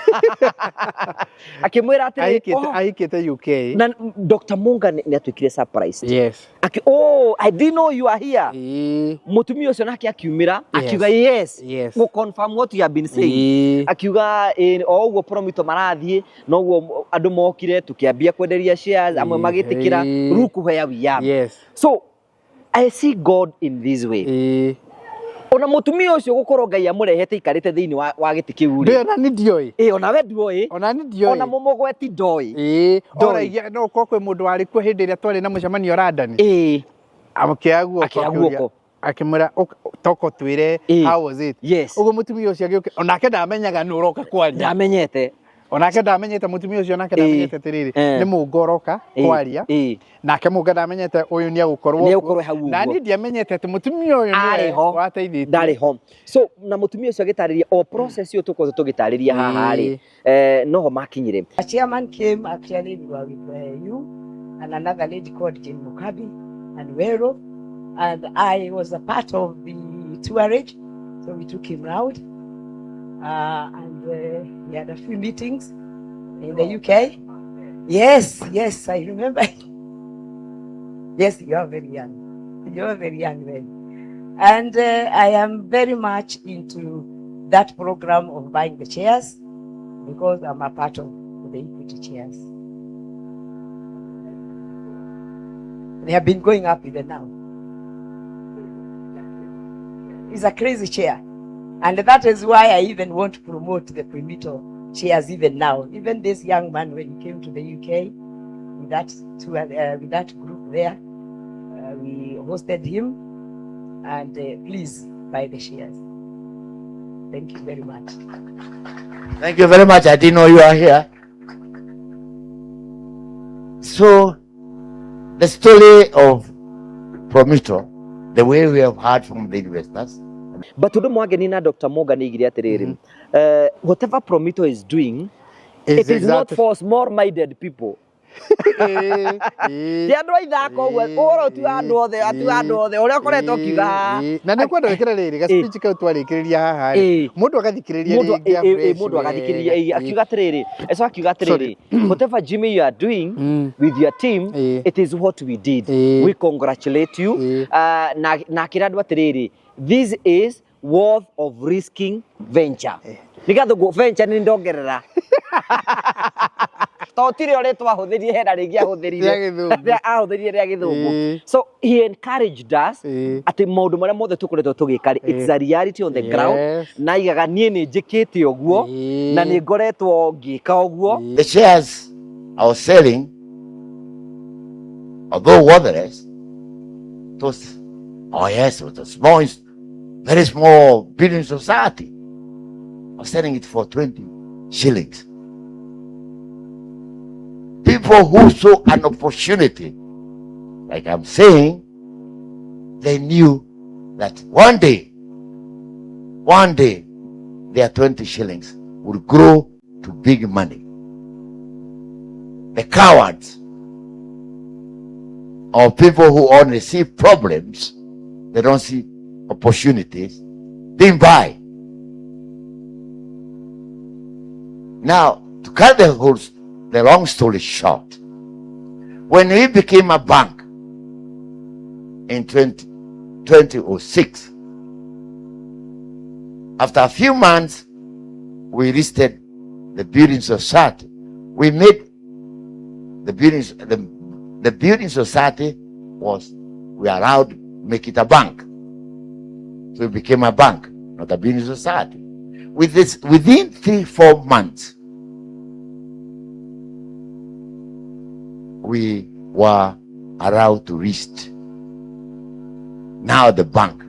akĩmwĩra atĩrĩ, Ahikĩte "Oh," ahikĩte UK. Na Dr. Munga nĩ atuĩkire surprised. Aki, "Oh, I didn't know you are here." Mũtumia ũcio nake akiumĩra, akiuga yes, gũ confirm what you have been saying. Akiuga o ũguo Promito marathiĩ noguo andũ mokire tũkĩambia kwenderia shares, amwe magĩtĩkĩra. Look where we are. So I see God in this way. Ona mũtumia ũcio gũkorwo Ngai amũrehete ikarĩte thĩinĩ wa gĩtĩ kĩu rĩ. Ndĩ ona ni ndioĩ. Ĩ ona we nduoĩ. Ona ni ndioĩ. Ona mũmũgweti ndoĩ. Ndoĩ. Oragia no ũkorwo kwĩ mũndũ warĩ kuo hĩndĩ ĩrĩa twarĩ na mũcemanio London. Akĩoya guoko. Akĩoya akĩũria- guoko. Akĩmwĩra, "Toka ũtwĩre how was it?" Ũguo mũtumia ũcio agĩũka, onake ndamenyaga nĩ ũroka kwaria. Ndamenyete. Onake ndamenyete, mũtumia ũcio onake ndamenyete atĩrĩrĩ, nĩ mũnga ũroka kwaria. Nake mũnga ndamenyete ũyũ nĩ egũkorwo Nĩ egũkorwo hau ũguo. Na niĩ ndiamenyete atĩ mũtumia ũyũ nĩwe Arĩ ho. wateithĩtie. Ndarĩ ho. So na mũtumia ũcio agĩtarĩria o process ĩyo tũkoretwo tũgĩtarĩria haha rĩ, noho makinyire. The chairman came, actually, we were with you and another lady called Jane Mukabi and Wero, and I was a part of the tourage, so we took him round, and he had a few meetings in the UK. Yes, I remember. Yes, you are very young. You are very young then. And I am very much into that program of buying the chairs because I'm a part of the Equity chairs. They have been going up even now. It's a crazy chair. And that is why I even want to promote the Promito chairs even now. Even this young man, when he came to the UK with that group there, we hosted him. And please buy the shares. Thank you very much. Thank you very much. I didn't know you are here. So, the story of Promito, the way we have heard from the investors, But ũndũ mwangeni na Dr. Morgan aigire atĩrĩrĩ, whatever Promito is doing, Is it is not for small minded people. Ti andũ a ithako ũguo, ũhoro ti wa andũ othe, ti wa andũ othe ũrĩa ũkoretwo ũkiuga haha. Na nĩ kwenda wĩkĩre rĩrĩ ga speech kau twarĩkĩrĩria haha rĩ, mũndũ agathikĩrĩria Mũndũ rĩngĩ afresh mũndũ agathikĩrĩria wega. Akiuga atĩrĩrĩ, eco akiuga atĩrĩrĩ, whatever Jimmy you are doing with your team, it is what we did. We congratulate you. Na akĩra andũ atĩrĩrĩ, this is worth of risking venture. Nĩ gathũngũ venture nĩ ndongerera to tirĩ o rĩtwa ahũthĩrire, hena rĩngĩ ahũthĩrire. Rĩa Gĩthũngũ. Ahũthĩrire rĩa Gĩthũngũ. So he encouraged us atĩ maũndũ marĩa mothe tũkoretwo tũgĩka rĩ, it's a reality on the ground. Na aigaga niĩ nĩ njĩkĩte ũguo na nĩ ngoretwo ngĩka ũguo. The shares I was selling, although worthless, it was Oh yes, it was a small, very small building society. I was selling it for 20 shillings. People who saw an opportunity, like I'm saying, they knew that one day, their 20 shillings would grow to big money. The cowards, or people who only see problems, they don't see opportunities, didn't buy. Now, to cut the long story short, when we became a bank in 2006, after a few months, we listed the building society. We made the buildings, the building society was, we allowed to make it a bank. So it became a bank, not a building society. With this, within 3-4 months, we were allowed to list now the bank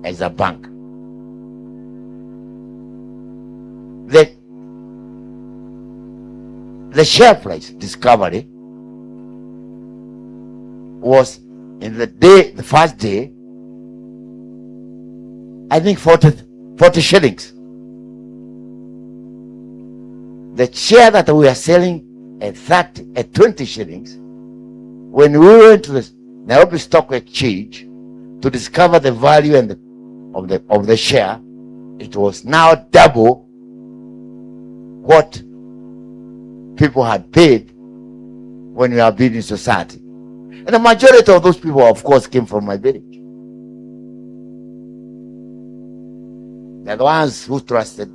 as a bank. The share price discovery was in the day, the first day, I think 40 shillings. The share that we are selling at 20 shillings, when we went to the Nairobi Stock Exchange to discover the value and of the share, it was now double what people had paid when we were building society. And the majority of those people, of course, came from my village. They're the ones who trusted,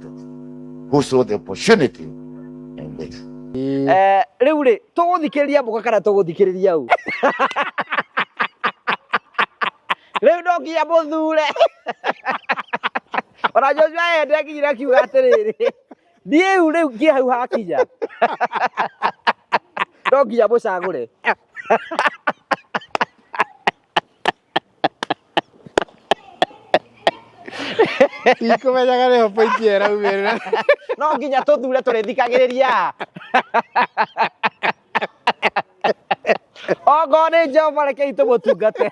who saw the opportunity in this. Rĩu rĩ, tũgũthikĩrĩria mboga kana tũgũthikĩrĩria u? Rĩu no nginya mũthure. Ona Joshua ende akinyire akiuga atĩrĩrĩ, niĩ rĩu nginya hau hakinya. No nginya mũcagũre. Ndikũmenyaga nĩho point ĩyo ĩraumĩrĩra. No nginya tũthure tũrĩthikagĩrĩria. Okorwo nĩ Jehova rekei tũmũtungate.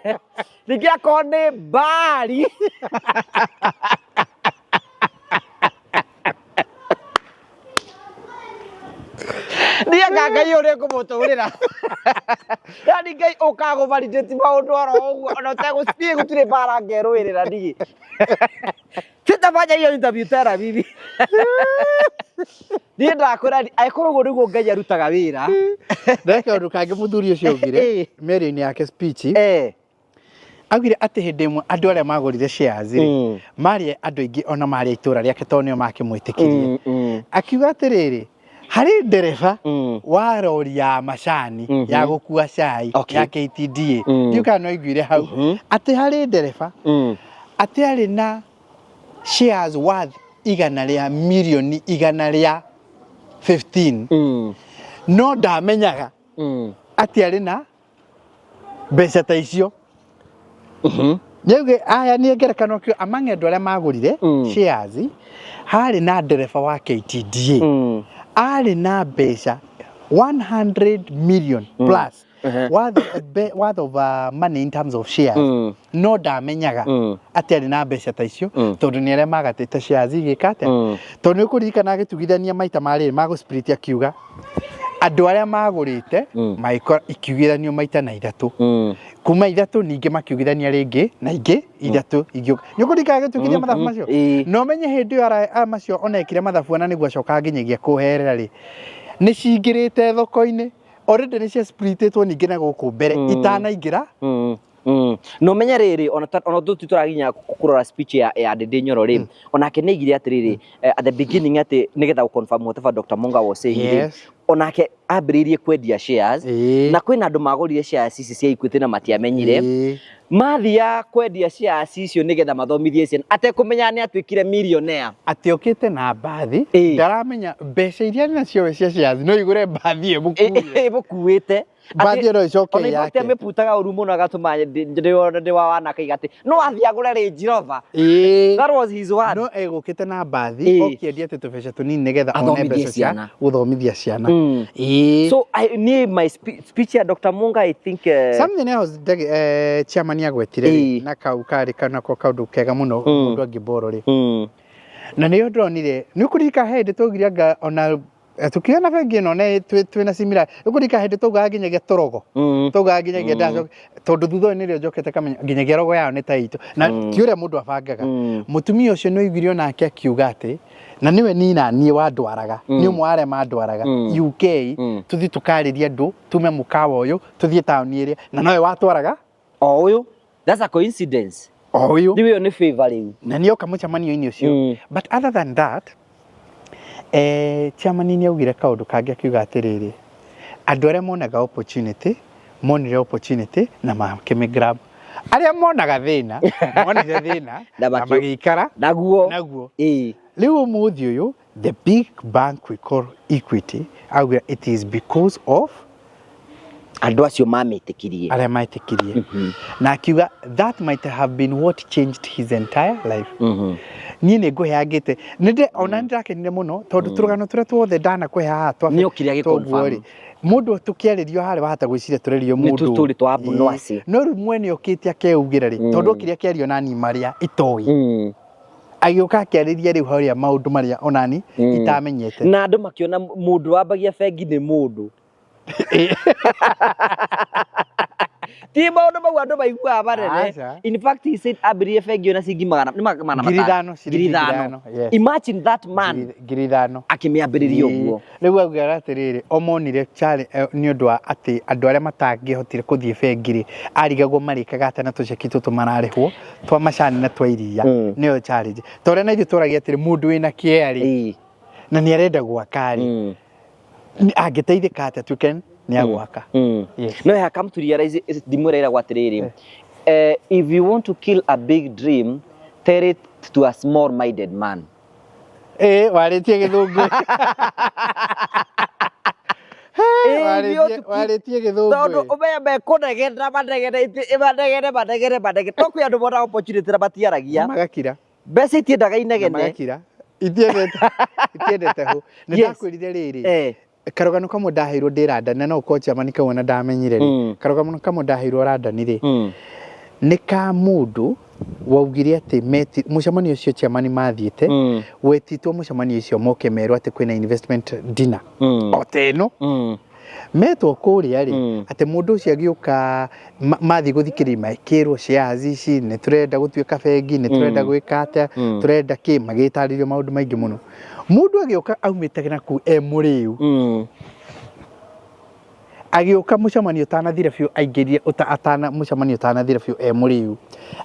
Ningĩ akorwo nĩ Baali. Niĩ anga Ngai ũrĩa ngũmũtũrĩra. Yaani Ngai ũkaga kũ-validate maũndũ oro ũguo, ona ũtegũthiĩ gũtirĩ mbara ngerũĩrĩra niĩ. Sitafanya hiyo interview tena mimi. Niĩ ndakwĩra angĩkorwo ũguo nĩguo Ngai arutaga wĩra. Ndeka ũndũ kangĩ mũthuri ũcio augire mĩario-inĩ yake speech. Augire atĩ hĩndĩ ĩmwe andũ arĩa magũrire shares rĩ, marĩ andũ aingĩ ona marĩ a itũra rĩake tondũ nĩo makĩmwĩtĩkirie. Akiuga atĩrĩrĩ, harĩ ndereba wa rori ya macani ya gũkua cai ya KTDA, ndiũĩ kana no aiguire hau, atĩ harĩ ndereba atĩ arĩ na shares worth igana rĩa mirioni igana rĩa 15, no ndamenyaga atĩ arĩ na mbeca ta icio. Nĩauge aya nĩ ngerekano kĩo among andũ arĩa magũrire shares, harĩ na ndereba wa KTDA arĩ na mbeca 100 million plus worth of money in terms of shares, no ndamenyaga atĩ arĩ na mbeca ta icio tondũ nĩ arĩa magatĩte shares igĩka atĩa, tondũ nĩ ũkũririkana agĩtugithania maita marĩrĩ magũ-split akiuga andũ arĩa magũrĩte magĩkora ikiugithanio maita na ithatũ, kuma ithatũ ningĩ makiugithania rĩngĩ na ingĩ ithatũ ingĩũka. Nĩ ũkũririkana agĩtugithia mathabu macio? Na ũmenye hĩndĩ ĩyo aya macio ona ekire mathabu ona nĩguo acoka nginyagia kũherera rĩ, nĩ cingĩrĩte thoko-inĩ already, nĩ cia splitĩtwo ningĩ na gũkũ mbere itanaingĩra. Na ũmenye rĩrĩ, ona tũti tũraginya kũrora speech ya Ndindi Nyoro rĩ, onake nĩ aigire atĩrĩrĩ, at the beginning atĩ nĩgetha gũ confirm whatever Dr. Munga was saying rĩ, onake ambĩrĩirie kwendia shares na kwĩna andũ magũrire shares ici cia Equity na matiamenyire, mathia kwendia shares icio nĩgetha mathomithie ciana atekũmenya nĩ atuĩkire millionaire. Atĩ okĩte na mbathi, ndaramenya mbeca iria nacio we cia shares no igũre mbathi ĩmũkuĩte. Ĩmũkuĩte. Mbathi ĩno ĩcoke Ona in fact yake. amĩputaga ũru mũno agatũma ndĩ wa wanake iga atĩ no athiĩ agũre Range Rover. Ĩĩ. That was his word. No egũkĩte na mbathi Ĩĩ. okĩendia atĩ tũbeca tũnini nĩgetha one Athomithie mbeca cia ciana. gũthomithia ciana. Mm. Ĩĩ. So I, niĩ my speech ya Dr. Munga I think Something else chairman agwetire rĩ Ĩĩ. na kau karĩ kanako kaũndũ kega mũno mũndũ angĩborrow rĩ mm. na nĩyo ndĩronire nĩ ũkũririkana he hĩndĩ twaugire anga ona tukiona na bengi ĩno ne twĩna similar ũkũririkana hĩndĩ twaugaga nginyagia tũrogo twaugaga nginyagia ndacoka tondũ thutha ũyũ nĩrĩo njokete kamenya nginyagia rogo yao nĩ ta itũ na ti ũrĩa mũndũ abangaga mũtumia ũcio nĩ ũiguire onake akiuga atĩ na nĩwe nina niĩ wandwaraga nĩ ũmwe wa arĩa mandwaraga UK tũthiĩ tũkarĩrie andũ tume mũkawa ũyũ tũthiĩ taũni ĩrĩa na nowe watwaraga O ũyũ that's a coincidence. O ũyũ. Rĩu ĩyo nĩ favor rĩu. Na nĩ oka mũcemanio-inĩ ũcio. But other than that, chairman nĩ augire kaũndũ kangĩ akiuga atĩrĩrĩ, andũ arĩa monaga opportunity monire opportunity na makĩmĩ grab, arĩa monaga thĩna monire thĩna na na magĩikara naguo. Naguo. Ĩĩ. Rĩu ũmũthĩ ũyũ the big bank we call Equity, auga it is because of andũ acio mamĩtĩkirie. Arĩa metĩkirie, na akiuga that might have been what changed his entire life. Niĩ nĩ ngũheangĩte nĩ ona nĩ ndĩrakenire mũno tondũ tũrũgano tũrĩa tuothe ndanakũhe haha twa Nĩ okire agĩ twoguo rĩ, confirm. Mũndũ tũkĩarĩrio harĩa wahota gwĩciria tũrerio Nĩ mũndũ tũstory twa Abu Nwasi. No rĩu mwene okĩte akeugĩra rĩ, tondũ okire akĩario nani marĩa itoĩ, agĩũka akĩarĩria rĩu harĩa maũndũ marĩa onani itamenyete. Na andũ makĩona mũndũ wambagia bengi nĩ mũndũ ti maũndũ mau andũ maiguaga manene. Aca. In fact, he said ambĩrĩrie bengi ĩyo na ciringi magana nĩ magana ngiri matano. ithano, ciringi ngiri ithano. 5,000, yes. Imagine that man 5,000. Akĩmĩambĩrĩria ũguo. Rĩu augaga atĩrĩrĩ, o monire nĩ ũndũ wa atĩ andũ arĩa matangĩhotire kũthiĩ bengi rĩ, arigagwo marĩkaga atĩa na tũceki tũtũ mararĩhwo twa macani na twa iria. Nĩyo challenge ta ũrĩa na ithuĩ tũragia atĩrĩ, mũndũ wĩna kĩea rĩ na nĩ arenda gwaka rĩ, angĩteithĩka atĩa tuĩke nĩ agwaka? Yes. No, I come to realize ndimwĩra ĩragwo atĩrĩrĩ, if you want to kill a big dream, tell it to a small minded man. Ĩ warĩtie gĩthũngũ. Warĩtie gĩthũngũ. Tondũ ũmenye mekũnegena manegene manegene manegene manegene, no kwĩ andũ monaga opportunity na matiaragia. Magakira. Mbeca itiendaga Na inegene. Magakira, itiendete hũ nĩ ndakwĩrire rĩrĩ, karũgano kamwe ndaheirwo ndĩ Randani, na no ũkorwo chairman kau ona ndamenyire rĩ, karũgano kamwe ndaheirwo Randani rĩ, nĩ ka mũndũ waugire atĩ meti mũcemanio ũcio chairman mathiĩte, wetitwo mũcemanio ũcio moke merwo atĩ kwĩna investment dinner o ta ĩno, metwo kũrĩa rĩ, atĩ mũndũ ũcio agĩũka mathiĩ gũthikĩrĩria makĩrwo shares ici nĩ tũrenda gũtuĩka bengi, nĩ tũrenda gwĩka atĩa, tũrenda kĩ, magĩtarĩrio maũndũ maingĩ mũno. Mũndũ agĩũka aumĩte na kũu e mũrĩu, agĩũka mũcemanio ũtanathira biũ aingĩrire atana mũcemanio ũtanathira biũ e mũrĩu,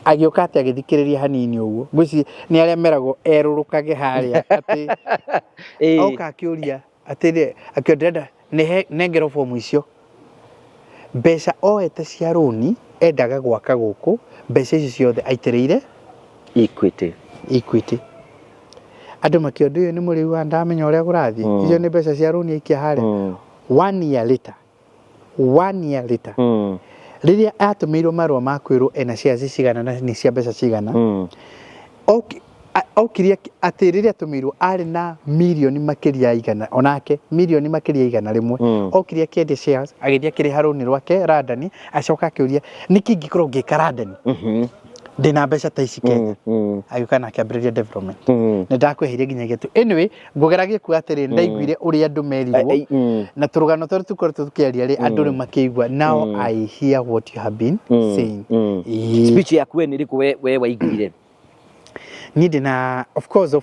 agĩũka atĩ agĩthikĩrĩria hanini ũguo, ngwĩciria nĩ arĩa meragwo erũrũkage harĩa atĩ oka akĩũria atĩrĩ, akĩũria ndĩrenda nengerwo bomu icio, mbeca oete cia rũni endaga gwaka gũkũ, mbeca icio ciothe aitĩrĩire Equity. Equity. Andũ makĩona ũyũ nĩ mũrĩu wa ndamenya ũrĩa kũrathiĩ, icio nĩ mbeca cia rũni aikia harĩa. One year later, one year later, rĩrĩa atũmĩirwo marũa ma kwĩrwo ena shares cigana na nĩ cia mbeca cigana, okire atĩ rĩrĩa atũmĩirwo arĩ na mirioni makĩria ya igana, onake mirioni makĩria ya 100. Okire akĩendia shares, agĩthiĩ akĩrĩha rũni rwake Randani, acoka akĩũria nĩkĩ ingĩkorwo ngĩka Randani ndĩna mbeca ta ici Kenya? Agĩũka na akĩambĩrĩria development. Nĩ ndakwĩhĩire nginyagia tu. Anyway, ngũgeragia kuga atĩrĩ, ndaiguire ũrĩa andũ merirwo na tũrũgano tũrĩa tũkoretwo tũkĩaria rĩ, andũ rĩu makĩigua. Now I hear what you have been saying. Ĩĩ. Speech yaku we nĩ ĩrĩkũ we waiguire? Niĩ ndĩna of course,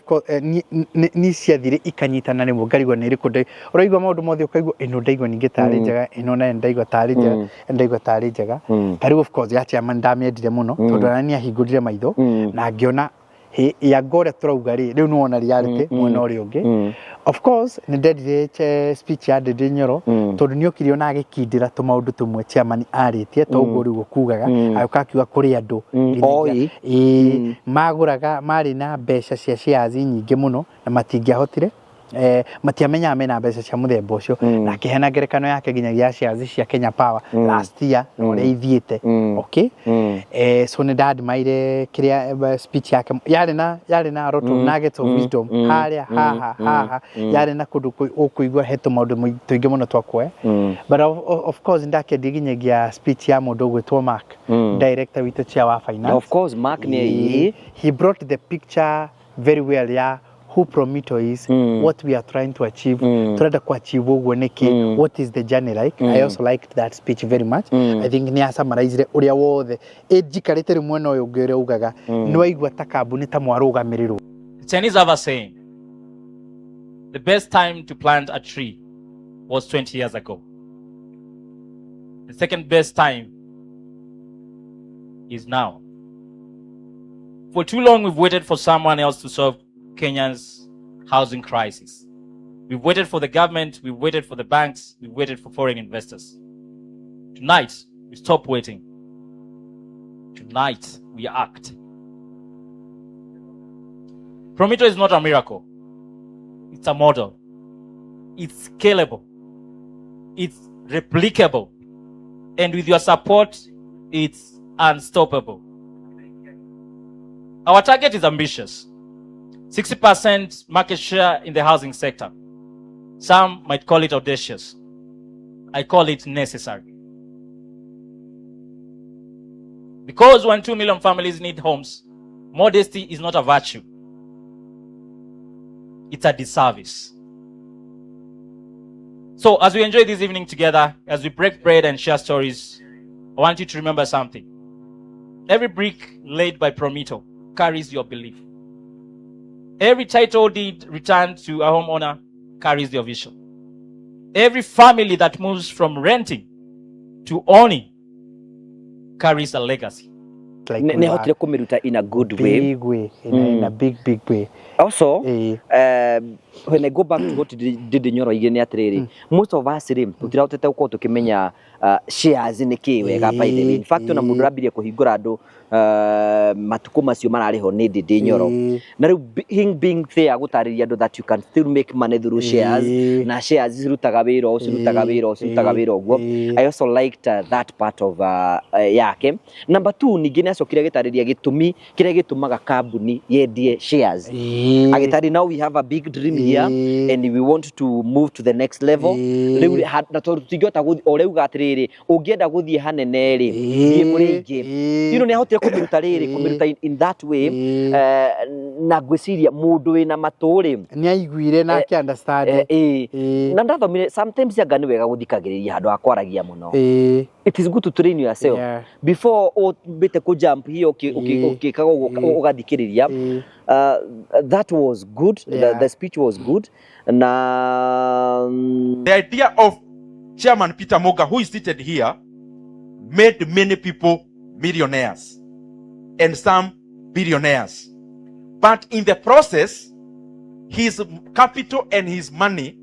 ni ciathire ikanyitana rĩmwe ngarigwo nĩ ĩrĩkũ. Ũraigua maũndũ mothe ũkaigua ĩno ndaigua ningĩ tarĩ njega, ĩno nayo ndaigua tarĩ njega, ĩno ndaigua tarĩ njega. Ta rĩu of course ya chairman ndamĩendire mũno tondũ ona nĩ ahingũrire maitho na ngĩona hĩ yanga ũrĩa tũrauga rĩ, rĩu nĩwona reality mwena ũrĩa ũngĩ. Of course nĩ ndendire speech ya Ndindi Nyoro tondũ nĩ okire ona agĩkindĩra tũmaũndũ tũmwe chairman arĩtie, ta ũguo rĩu ũkugaga, agĩũka akiuga kũrĩ andũ nginyagia Oi. Ĩĩ, magũraga marĩ na mbeca cia shares nyingĩ mũno na matingĩahotire Matiamenyaga mena mbeca cia mũthemba ũcio, na akĩheana ngerekano yake nginyagia shares cia Kenya Power last year na ũrĩa ithiĩte. Okay, so nĩ ndadmire kĩrĩa speech yake yarĩ na a lot of nuggets of wisdom harĩa haha haha, yarĩ na kũndũ ũkũigua he tũmaũndũ tũingĩ mũno twa kuoya. But of course ndakendie nginyagia speech ya mũndũ ũgwĩtwo Mark, director witũ, chair wa finance. Of course, Mark nĩ He brought the picture very well ya who Promito is, what we are trying to achieve, turenda ku achieve ũguo nĩkĩ, what is the journey like. I also liked that speech very much. I think nĩ asummarizire ũrĩa wothe ĩ njikarĩte rĩu mwena ũyũ ũngĩ ũrĩa ugaga nĩ waigua ta kambuni ta mwarũgamĩrĩrwo. The Chinese have a saying: the best time to plant a tree was 20 years ago. The second best time is now. For too long, we've waited for someone else to solve Kenya's housing crisis. We've waited for the government, we've waited for the banks, we've waited for foreign investors. Tonight, we stop waiting. Tonight, we act. Promito is not a miracle. It's a model. It's scalable. It's replicable. And with your support, it's unstoppable. Our target is ambitious: 60% market share in the housing sector. Some might call it audacious. I call it necessary. Because when 2 million families need homes, modesty is not a virtue, it's a disservice. So, as we enjoy this evening together, as we break bread and share stories, I want you to remember something. Every brick laid by Promito carries your belief. Every title deed returned to a homeowner carries your vision. Every family that moves from renting to owning carries a legacy. Like Nĩ hotire kũmĩruta in a good way. Big way, in a big, big way. Also, when I go back to what Ndindi Nyoro oigire, nĩ atĩrĩrĩ, most of us rĩ, tũtirahotete gũkorwo tũkĩmenya shares nĩ kĩ wega. By the way, in fact, ona mũndũ ũrambirie kũhingũra andũ matukũ macio mararĩ ho nĩ Ndindi Nyoro. Na rĩu him being there gũtarĩria andũ that you can still make money through shares, na shares cirutaga wĩra ũũ, cirutaga wĩra ũũ, cirutaga wĩra ũguo. I also liked that part of yake. Number two, ningĩ nĩ acokire agĩtarĩria gĩtũmi kĩrĩa gĩtũmaga kambuni yendie shares. Agĩtarĩ, now we have a big dream here and we want to move to the next level. Rĩu na tondũ tũtingĩhota gũthiĩ o rĩu atĩrĩrĩ, ũngĩenda gũthiĩ hanene rĩ, thiĩ kũrĩ ingĩ. Nĩ ahotire kũmĩruta rĩrĩ, kũmĩruta in that way. Na ngwĩciria mũndũ wĩna matũ rĩ, Nĩ aiguire na akĩ understand. Ĩĩ. Na ndathomire, sometimes anga nĩ wega gũthikagĩrĩria handũ ha kwaragia mũno. It is good to train yourself before ũmbĩte kũ jump hiyo ũkĩkaga ũguo, ũgathikĩrĩria. That was good. The speech was good na The idea of Chairman Peter Moga, who is seated here, made many people millionaires and some billionaires. But in the process, his capital and his money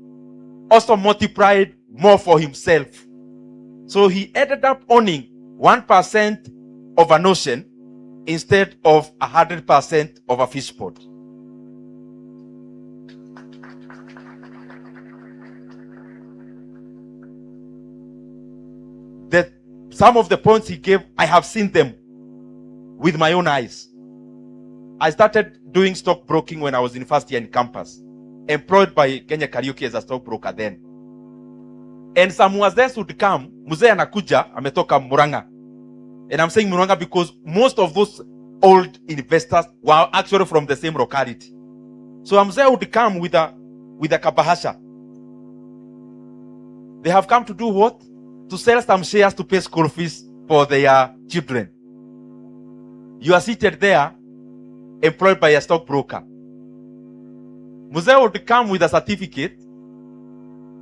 also multiplied more for himself. So he ended up owning 1% of an ocean instead of 100% of a fish pond. That some of the points he gave, I have seen them with my own eyes. I started doing stockbroking when I was in first year in campus, employed by Kenya Kariuki as a stockbroker then. And some wazee would come, mzee anakuja, ametoka Murang'a. And I'm saying Murang'a because most of those old investors were actually from the same locality. So mzee would come with a kabahasha. They have come to do what? To sell some shares to pay school fees for their children. You are seated there, employed by a stockbroker. Mzee would come with a certificate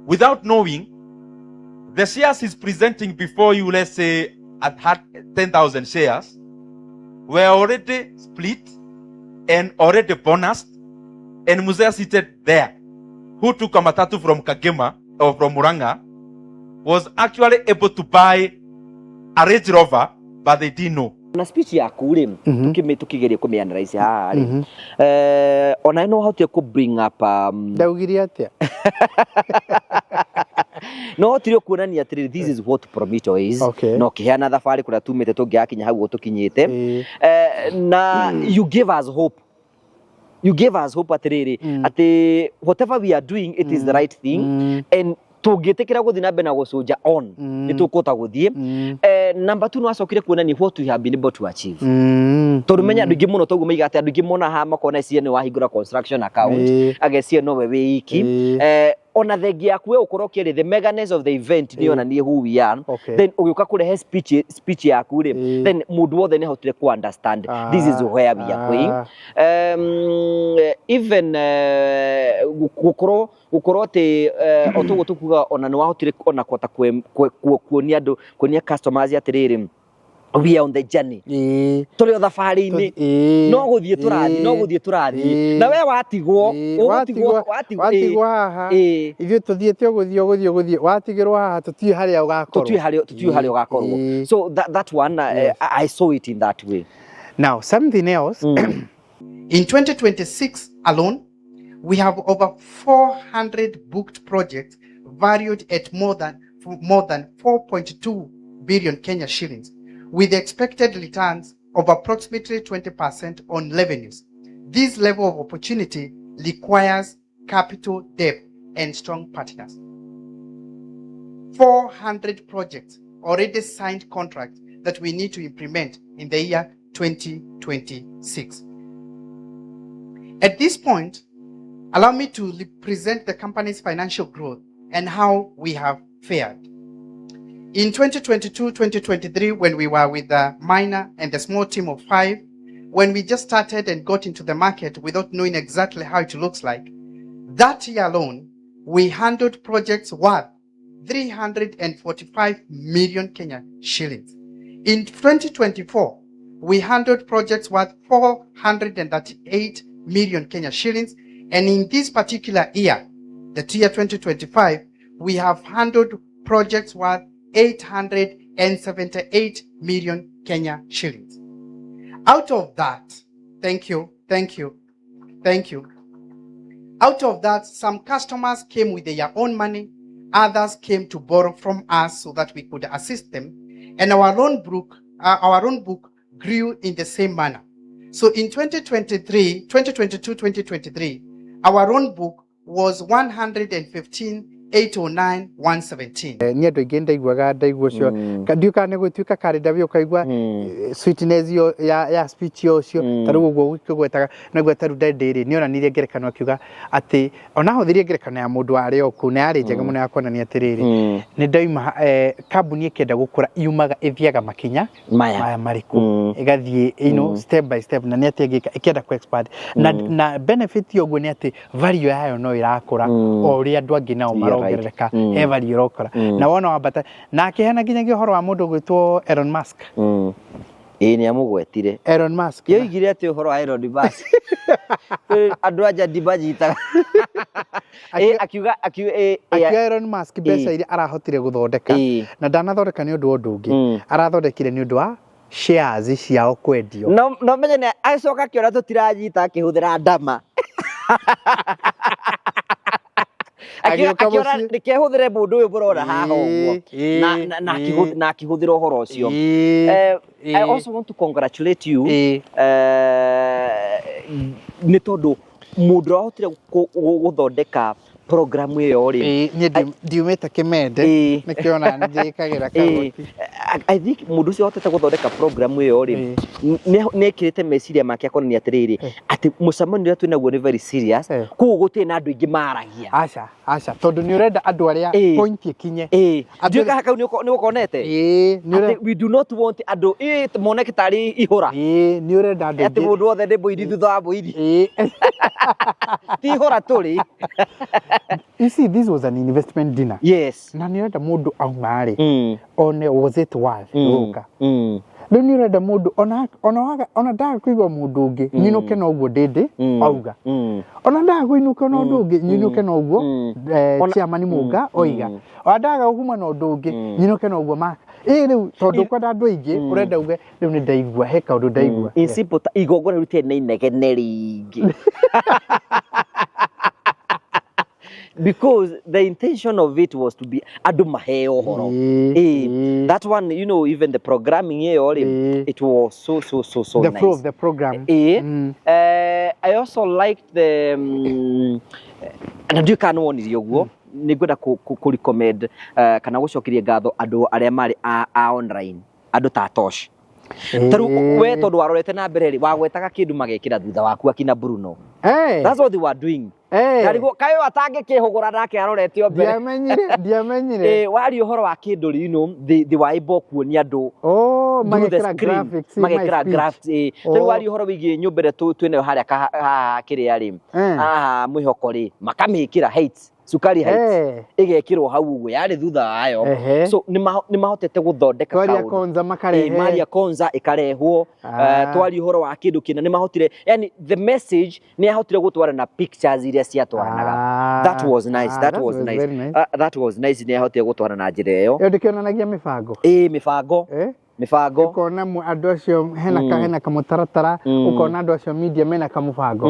without knowing the shares he's presenting before you, let's say at had 10,000 shares, were already split and already bonused, and Mzee seated there, who took a matatu from Kagema or from Murang'a, was actually able to buy a Range Rover, but they didn't know. Na speech yaku rĩ, tũkĩgeria kũmĩ analyze haha rĩ, ona no hotire kũ bring up Ndaugire atĩa? No hotire kuonania atĩrĩrĩ, this is what Promito is. Na ũkĩheana thabarĩ kũrĩa tumĩte tũngĩgakinya hau tũkinyĩte. Na you give us hope, you gave us hope atĩrĩrĩ, atĩ whatever we are doing, it is the right thing, and tũngĩtĩkĩra gũthiĩ na mbere na gũcũnja on, nĩ tũkũhota gũthiĩ. Number two, nĩ wacokire kuonania what we have been able to achieve, tondũ menya andũ aingĩ mũno toguo maiga atĩ andũ aingĩ mona haha makona cia nĩ wahingũra construction account, agecia nowe wĩ iki. Ona thengia yaku we ũkorwo ũkĩrĩ the meganess of the event nĩ yonanie who we are. Then ũgĩũka kũrehe speech yaku rĩ, then mũndũ wothe nĩ ahotire ku understand this is where we are going. Even gũkorwo atĩ o toguo tũkuga, ona nĩ wahotire ona kũhota kuonia andũ, kuonia customers atĩrĩrĩ, we are on the journey, tũrĩ o thabarĩ-inĩ, no gũthiĩ tũrathiĩ, no gũthiĩ tũrathiĩ. Na we watigwo, ũgũtigwo, watigwo. Watigwo haha, ithuĩ tũthiĩte ũgũthiĩ ũgũthiĩ ũgũthiĩ, watigĩrwo haha tũtiũĩ harĩa ũgakorwo. Tũtiũĩ harĩa ũgakorwo. So that one, I saw it in that way. Now, something else. In 2026 alone, we have over 400 booked projects valued at more than 4.2 billion Kenya shillings, with expected returns of approximately 20% on revenues. This level of opportunity requires capital depth and strong partners. 400 projects already signed contracts that we need to implement in the year 2026. At this point, allow me to present the company's financial growth and how we have fared. In 2022 2023, when we were with the Maina and the small team of five, when we just started and got into the market without knowing exactly how it looks like, that year alone, we handled projects worth 345 million Kenya shillings. In 2024, we handled projects worth 438 million Kenya shillings. And in this particular year, the year 2025, we have handled projects worth 878 million Kenya shillings. Out of that, thank you, thank you, thank you. Out of that, some customers came with their own money, others came to borrow from us so that we could assist them. And our loan book grew in the same manner. So in 2023, 2022, 2023, our loan book was 115, 809, 117. Niĩ andũ aingĩ ndaiguaga ndaigua ũcio, ndiũĩ kana nĩ gũtuĩka karenda we ũkaigua sweetness ĩyo ya speech ĩyo ũcio, ta rĩu ũguo ũkĩgwetaga naigua ta rĩu ndĩ rĩ nĩ onanirie ngerekano akiuga atĩ ona ahũthĩrie ngerekano ya mũndũ warĩ o kũu na yarĩ njega mũno ya kuonania atĩrĩrĩ, nĩ ndauma kambuni ĩkĩenda gũkũra yumaga ĩthiaga makinya maya maya marĩkũ, ĩgathiĩ step by step, na nĩ atĩ ĩngĩka ĩkĩenda ku expand na benefit ya ũguo nĩ atĩ value yayo no ĩrakũra o ũrĩa andũ angĩ nao marongerereka, he value ĩrokũra na wona wambata na akĩheana nginyagia ũhoro wa mũndũ ũgwĩtwo Elon Musk. Ĩĩ, nĩ amũgwetire. Elon Musk. Yoigire atĩ ũhoro wa Elon Musk? Kwĩ andũ anja ndimanyitaga. Akiuga Akiuga Elon Musk mbeca iria arahotire gũthondeka na ndanathondeka nĩ ũndũ wa ũndũ ũngĩ, arathondekire nĩ ũndũ wa shares ciao kwendio. No menye nĩ acoka akĩona tũtiranyita akĩhũthĩra ndama. Agĩũka Akĩona mũciĩ. reke hũthĩre mũndũ ũyũ mũrona haha ũguo, na akĩhũthĩra ũhoro ũcio. I also want to congratulate you nĩ tondũ mũndũ ũrĩa wahotire gũthondeka program ĩyo rĩ, Niĩ ndiumĩte kĩmende, nĩkĩo ona njĩkagĩra kagoti. I think mũndũ ũcio wahotete gũthondeka program ĩyo rĩ, nĩ ekĩrĩte meciria make akonania atĩrĩrĩ, atĩ mũcemanio ũrĩa twĩnaguo nĩ very serious, koguo gũtirĩ na andũ aingĩ maragia. Aca, aca, tondũ nĩ ũrenda andũ arĩa point ĩkinye. Ndiũĩ kana kau nĩ ũkonete Ĩĩ, nĩ atĩ we do not want andũ moneke tarĩ ihũra. Ĩĩ, nĩ ũrenda andũ atĩ aingĩ. Mũndũ wothe nĩ mũini thutha wa mũini, ti ihũra tũrĩ. You see, this was an investment dinner. Na nĩ ũrenda mũndũ auma rĩ, one was it worth gũka. Rĩu nĩ ũrenda mũndũ ona ona waga ona ndaga kũigua mũndũ ũngĩ nyinũke na ũguo ndĩndĩ auga ona ndaga kũinũka na ũndũ ũngĩ nyinũke na ũguo eh, chairman Mũnga oiga ona ndaga gũkuma na ũndũ ũngĩ nyinũke na ũguo maka ĩ rĩu tondũ kwenda andũ aingĩ ũrenda uge rĩu nĩ ndaigua he kaũndũ ndaigua. In simple ta igongona rĩu rĩtiarĩ na inegene rĩingĩ because the intention of it was to be andũ maheo ũhoro. Ĩĩ. That one, you know, even the programming ĩyo rĩ, it was so so so so The nice. flow of the program. Ĩĩ. I also liked the na ndiũĩ kana nĩwonirie ũguo, nĩ ngwenda kũ recommend kana gũcokeria ngatho andũ arĩa marĩ a online, andũ ta Tosh. Ta rĩu we tondũ warorete na mbere rĩ, wagwetaga kĩndũ magekĩra thutha waku akina Bruno. That's what they were doing. Ndarigwo kaĩ ũyũ atangĩkĩhũgũra nake arorete o mbere. Ndiamenyire, ndiamenyire. Waria ũhoro wa kĩndũ rĩ, you know, they were able kuonia andũ Oh, through the magekĩra screen, graphics in my magekĩra speech. graphics, ĩĩ. Ta rĩu waria ũhoro wĩgiĩ nyũmba ĩrĩa twĩnayo harĩa haha kĩrĩa rĩ, haha mwĩhoko rĩ, makamĩkĩra heights, Sukari Heights, ĩgekĩrwo hau ũguo yarĩ thutha wayo. So nĩ mahotete gũthondeka Twaria kaũndũ. Konza makarehe. Maria Konza ĩkarehwo. Twaria ũhoro wa kĩndũ kĩna nĩ mahotire, yani the message nĩ yahotire gũtwara na pictures iria ciatwaranaga. That was nice, that That was was nice. very nice. That was nice, nĩ yahotire gũtwara na njĩra ĩyo. Ĩyo ndĩkĩonanagia mĩbango. Ĩĩ, mĩbango. Mĩbango. Ũkona andũ acio hena hena kamũtaratara, ũkona andũ acio media mena kamũbango.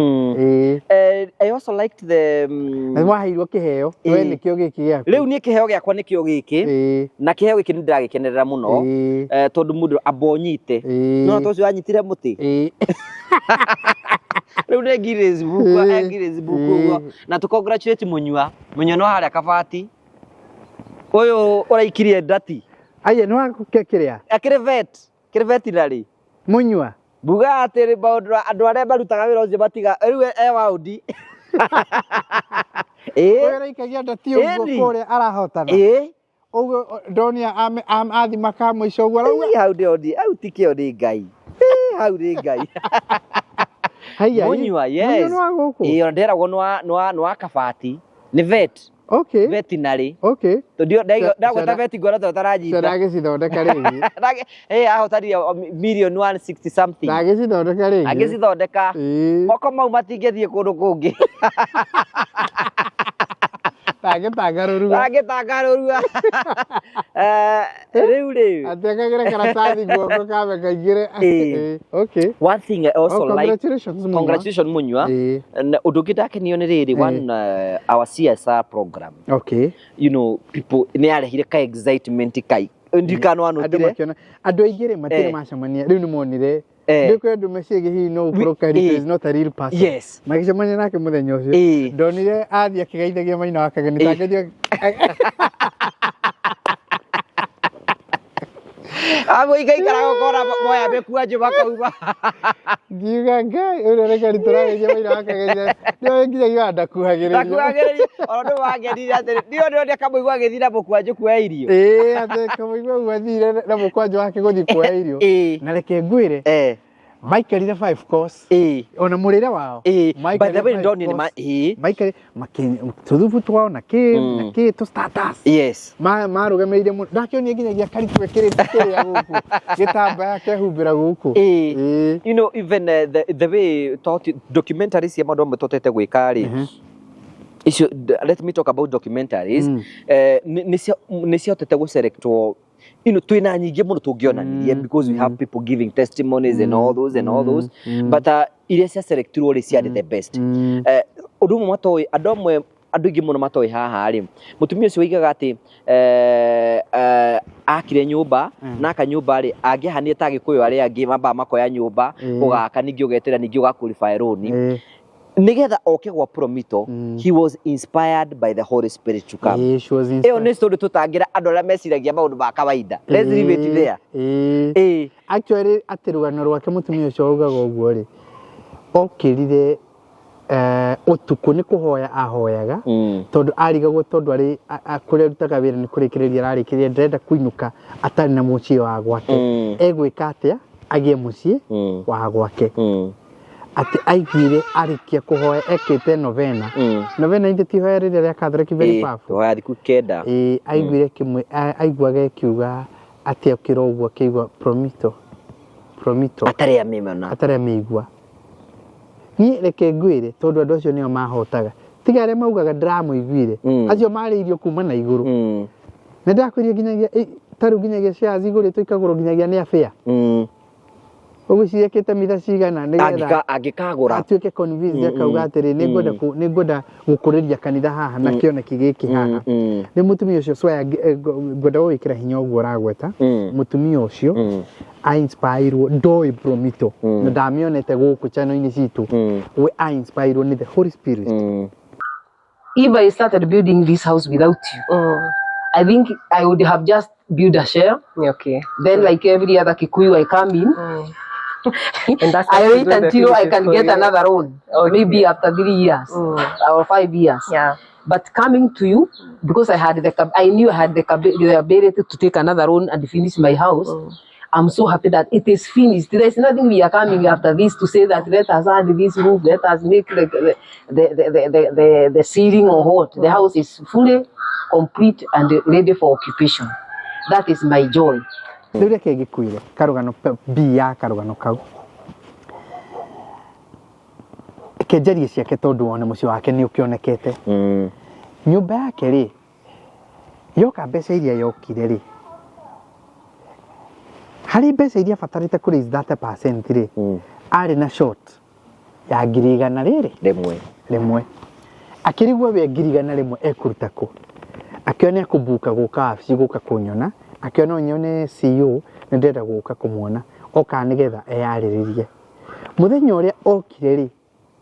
I also liked the, Na waheirwo kĩheo, we nĩkĩo gĩkĩ gĩaku. Rĩu niĩ kĩheo gĩakwa nĩkĩo gĩkĩ. Na kĩheo gĩkĩ nĩ ndĩragĩkenerera mũno. Tondũ mũndũ amba ũnyite. No to ũcio wanyitire mũtĩ. Rĩu nĩ Guinness Book, Guinness Book ũguo. Na tũ congratulate Mũnyua. Mũnyua no harĩa Kabati. Ũyũ ũraikirie ndati. Aya, nĩ wa kĩrĩa? Akĩrĩ vet. Kĩrĩ veterinary. Mũnyua. Mbuga atĩ maũndũ andũ arĩa marutaga wĩra ũcio matiga, rĩu e waũndi. Ũyũ ũraikagia ndati ũguo kũrĩa arahotana. Ũguo ndonia athima ka mũico ũguo arauga. Ĩĩ, hau ndĩronia, hau ti kĩo nĩ Ngai. Ĩĩ, hau nĩ Ngai. Haiya, Mũnyua, ĩ. yes. Mũnyua nĩ wa gũkũ? Ĩĩ, ona nderagwo nĩ wa Kabati. Nĩ vet. Veterinary. Tondũ ndagweta vet ngona ta ũtaranyita. Ndagĩcithondeka rĩngĩ. Ahotanire million one sixty something. Ndagĩcithondeka rĩngĩ. Agĩcithondeka. Moko mau matingĩthiĩ kũndũ kũngĩ. Ndagĩtanga rũrua. Ndagĩtanga rũrua. Rĩu rĩ. Atĩ ekagĩre karatathi guoko kambe kaingĩre. One thing I also Oh, like. congratulations, Munyua. Congratulations, Munyua. Na ũndũ ũngĩ ndakenio nĩ rĩrĩ, one, our CSR program. You know, people nĩ yarehire ka excitement kai. Ndikano Andũ anotire. makĩona, andũ aingĩ rĩ matirĩ macemania, rĩu nĩ monire. Ndĩ kwĩ andũ meciria hihi no ũkorwo Kariuki is not a real person. Magĩcemania nake mũthenya ũcio. Ndonire athiĩ akĩgeithagia maina wa Kageni, ta angĩthiĩ Amwe ikaikara gũkora moya mĩkwanjũ makauma. Ngiuga Ngai, ũrĩa reke tũrageithia maina wa Kageni. Nĩoĩ nginyagia ndakuhagĩrĩria. Ndakuhagĩrĩria. Ona nĩ wangenire atĩrĩ, ndiũ ndĩronire kamũigua agĩthiĩ na mũkwanjũ kuoya irio. Ĩĩ, atĩ kamũigua ũguo athire na mũkwanjũ wake gũthiĩ kuoya irio. Na reke ngwĩre, maikarire 5 course. Ona mũrĩre wao. By the way, Maikarire five ndonire nĩ ma- course. Maikarire tũthubu twao na kĩ, na kĩ, tũ starters. Marũgamĩrĩire mũno. Ndakĩonire nginyagia Kariuki ekĩrĩte kĩrĩa gũkũ. Gĩtambaya kehumbĩra gũkũ. You know, even the way documentaries cia maũndũ mamwe tũhotete gwĩka rĩ, icio, let me talk about documentaries. Nĩ ciahotete gũselectwo. You know, twĩna nyingĩ mũno tũngĩonanirie because we have people giving testimonies and all those and all those. But iria cia selectirwo rĩ, ciarĩ the best. Ũndũ ũmwe matoĩ, andũ amwe, andũ aingĩ mũno matoĩ haha rĩ, mũtumia ũcio oigaga atĩ, akire nyũmba, na aka nyũmba rĩ, angĩahanire ta Agĩkũyũ arĩa angĩ mambaga makoya nyũmba, ũgaka ningĩ ũgetĩra ningĩ ũga qualify loan. Nĩgetha oke gwa Promito, he was inspired by the Holy Spirit to come. She was Ĩyo inspired. nĩ story tũtangĩra andũ arĩa meciragia maũndũ ma kawaida. Let's leave it there. Actually, atĩ rũgano rwake mũtumia ũcio augaga ũguo rĩ, okĩrire, ũtukũ nĩ kũhoya ahoyaga, tondũ arigagwo tondũ arĩ, kũrĩa arutaga wĩra nĩ kũrĩkĩrĩria ararĩkĩrĩria, ndarenda kũinũka atarĩ na mũciĩ wa gwake. Egwĩka atĩa agĩe mũciĩ wa gwake? Atĩ aiguire arĩkia kũhoya ekĩte novena. Novena ithe ti ihoya rĩrĩa rĩa Catholic very powerful. Kũhoya thikũ 9. Aiguire kĩmwe, aiguaga ĩkiuga atĩ okĩra ũguo akĩigua Promito. Promito Atarĩ amĩmena. Atarĩ amĩigua. Niĩ reke ngwĩre, tondũ andũ acio nĩo mahotaga, tiga arĩa maugaga ndĩramũiguire, acio marĩirio kuma na igũrũ. Nĩ ndakwĩrire nginyagia ta rĩu nginyagia shares igũrĩtwo ikagũrwo nginyagia nĩ abĩa. Ũgwĩciria ekĩte mitha cigana nĩgetha Angĩkagũra atuĩke convinced, akauga atĩrĩ, nĩ ngwenda gũkũrĩria kanitha haha na kĩoneki gĩkĩ haha. Nĩ mũtumia ũcio swaya ngwenda gũgwĩkĩra hinya ũguo ũragweta. Mũtumia ũcio ainspirwo, ndoĩ Promito na ndamĩonete gũkũ channel-inĩ citũ, we ainspirwo nĩ the Holy Spirit. If I started building this house without you, I think I would have just built a shell. Then, like every other Kikuyu, I come in. And that's I to wait do the until I finishes can for get you. another loan, maybe after 3 years or 5 years. But coming to you, because I knew I had the ability to take another loan and finish my house. I'm so happy that it is finished. There's nothing we are coming after this to say that let us add this roof, let us make the ceiling or what. The house is fully complete and ready for occupation. That is my joy. Rĩu reke ngĩkwĩre karũgano b ya karũgano kau. Reke njarie ciake, tondũ wone mũciĩ wake nĩ ũkĩonekete. Nyũmba yake rĩ, yoka mbeca iria yokire rĩ, harĩ mbeca iria abatarĩte kũ raise 30% rĩ, arĩ na short ya 100,000 rĩrĩ. Rĩmwe. Rĩmwe. Akĩrigwo we 100,000 ekũruta kũ. Akĩona ekũbuka gũka wabici, gũka kũnyona, akĩona nyone CEO, nĩ ndĩrenda gũka kũmuona, oka nĩgetha eyarĩrĩrie. Mũthenya ũrĩa okire rĩ,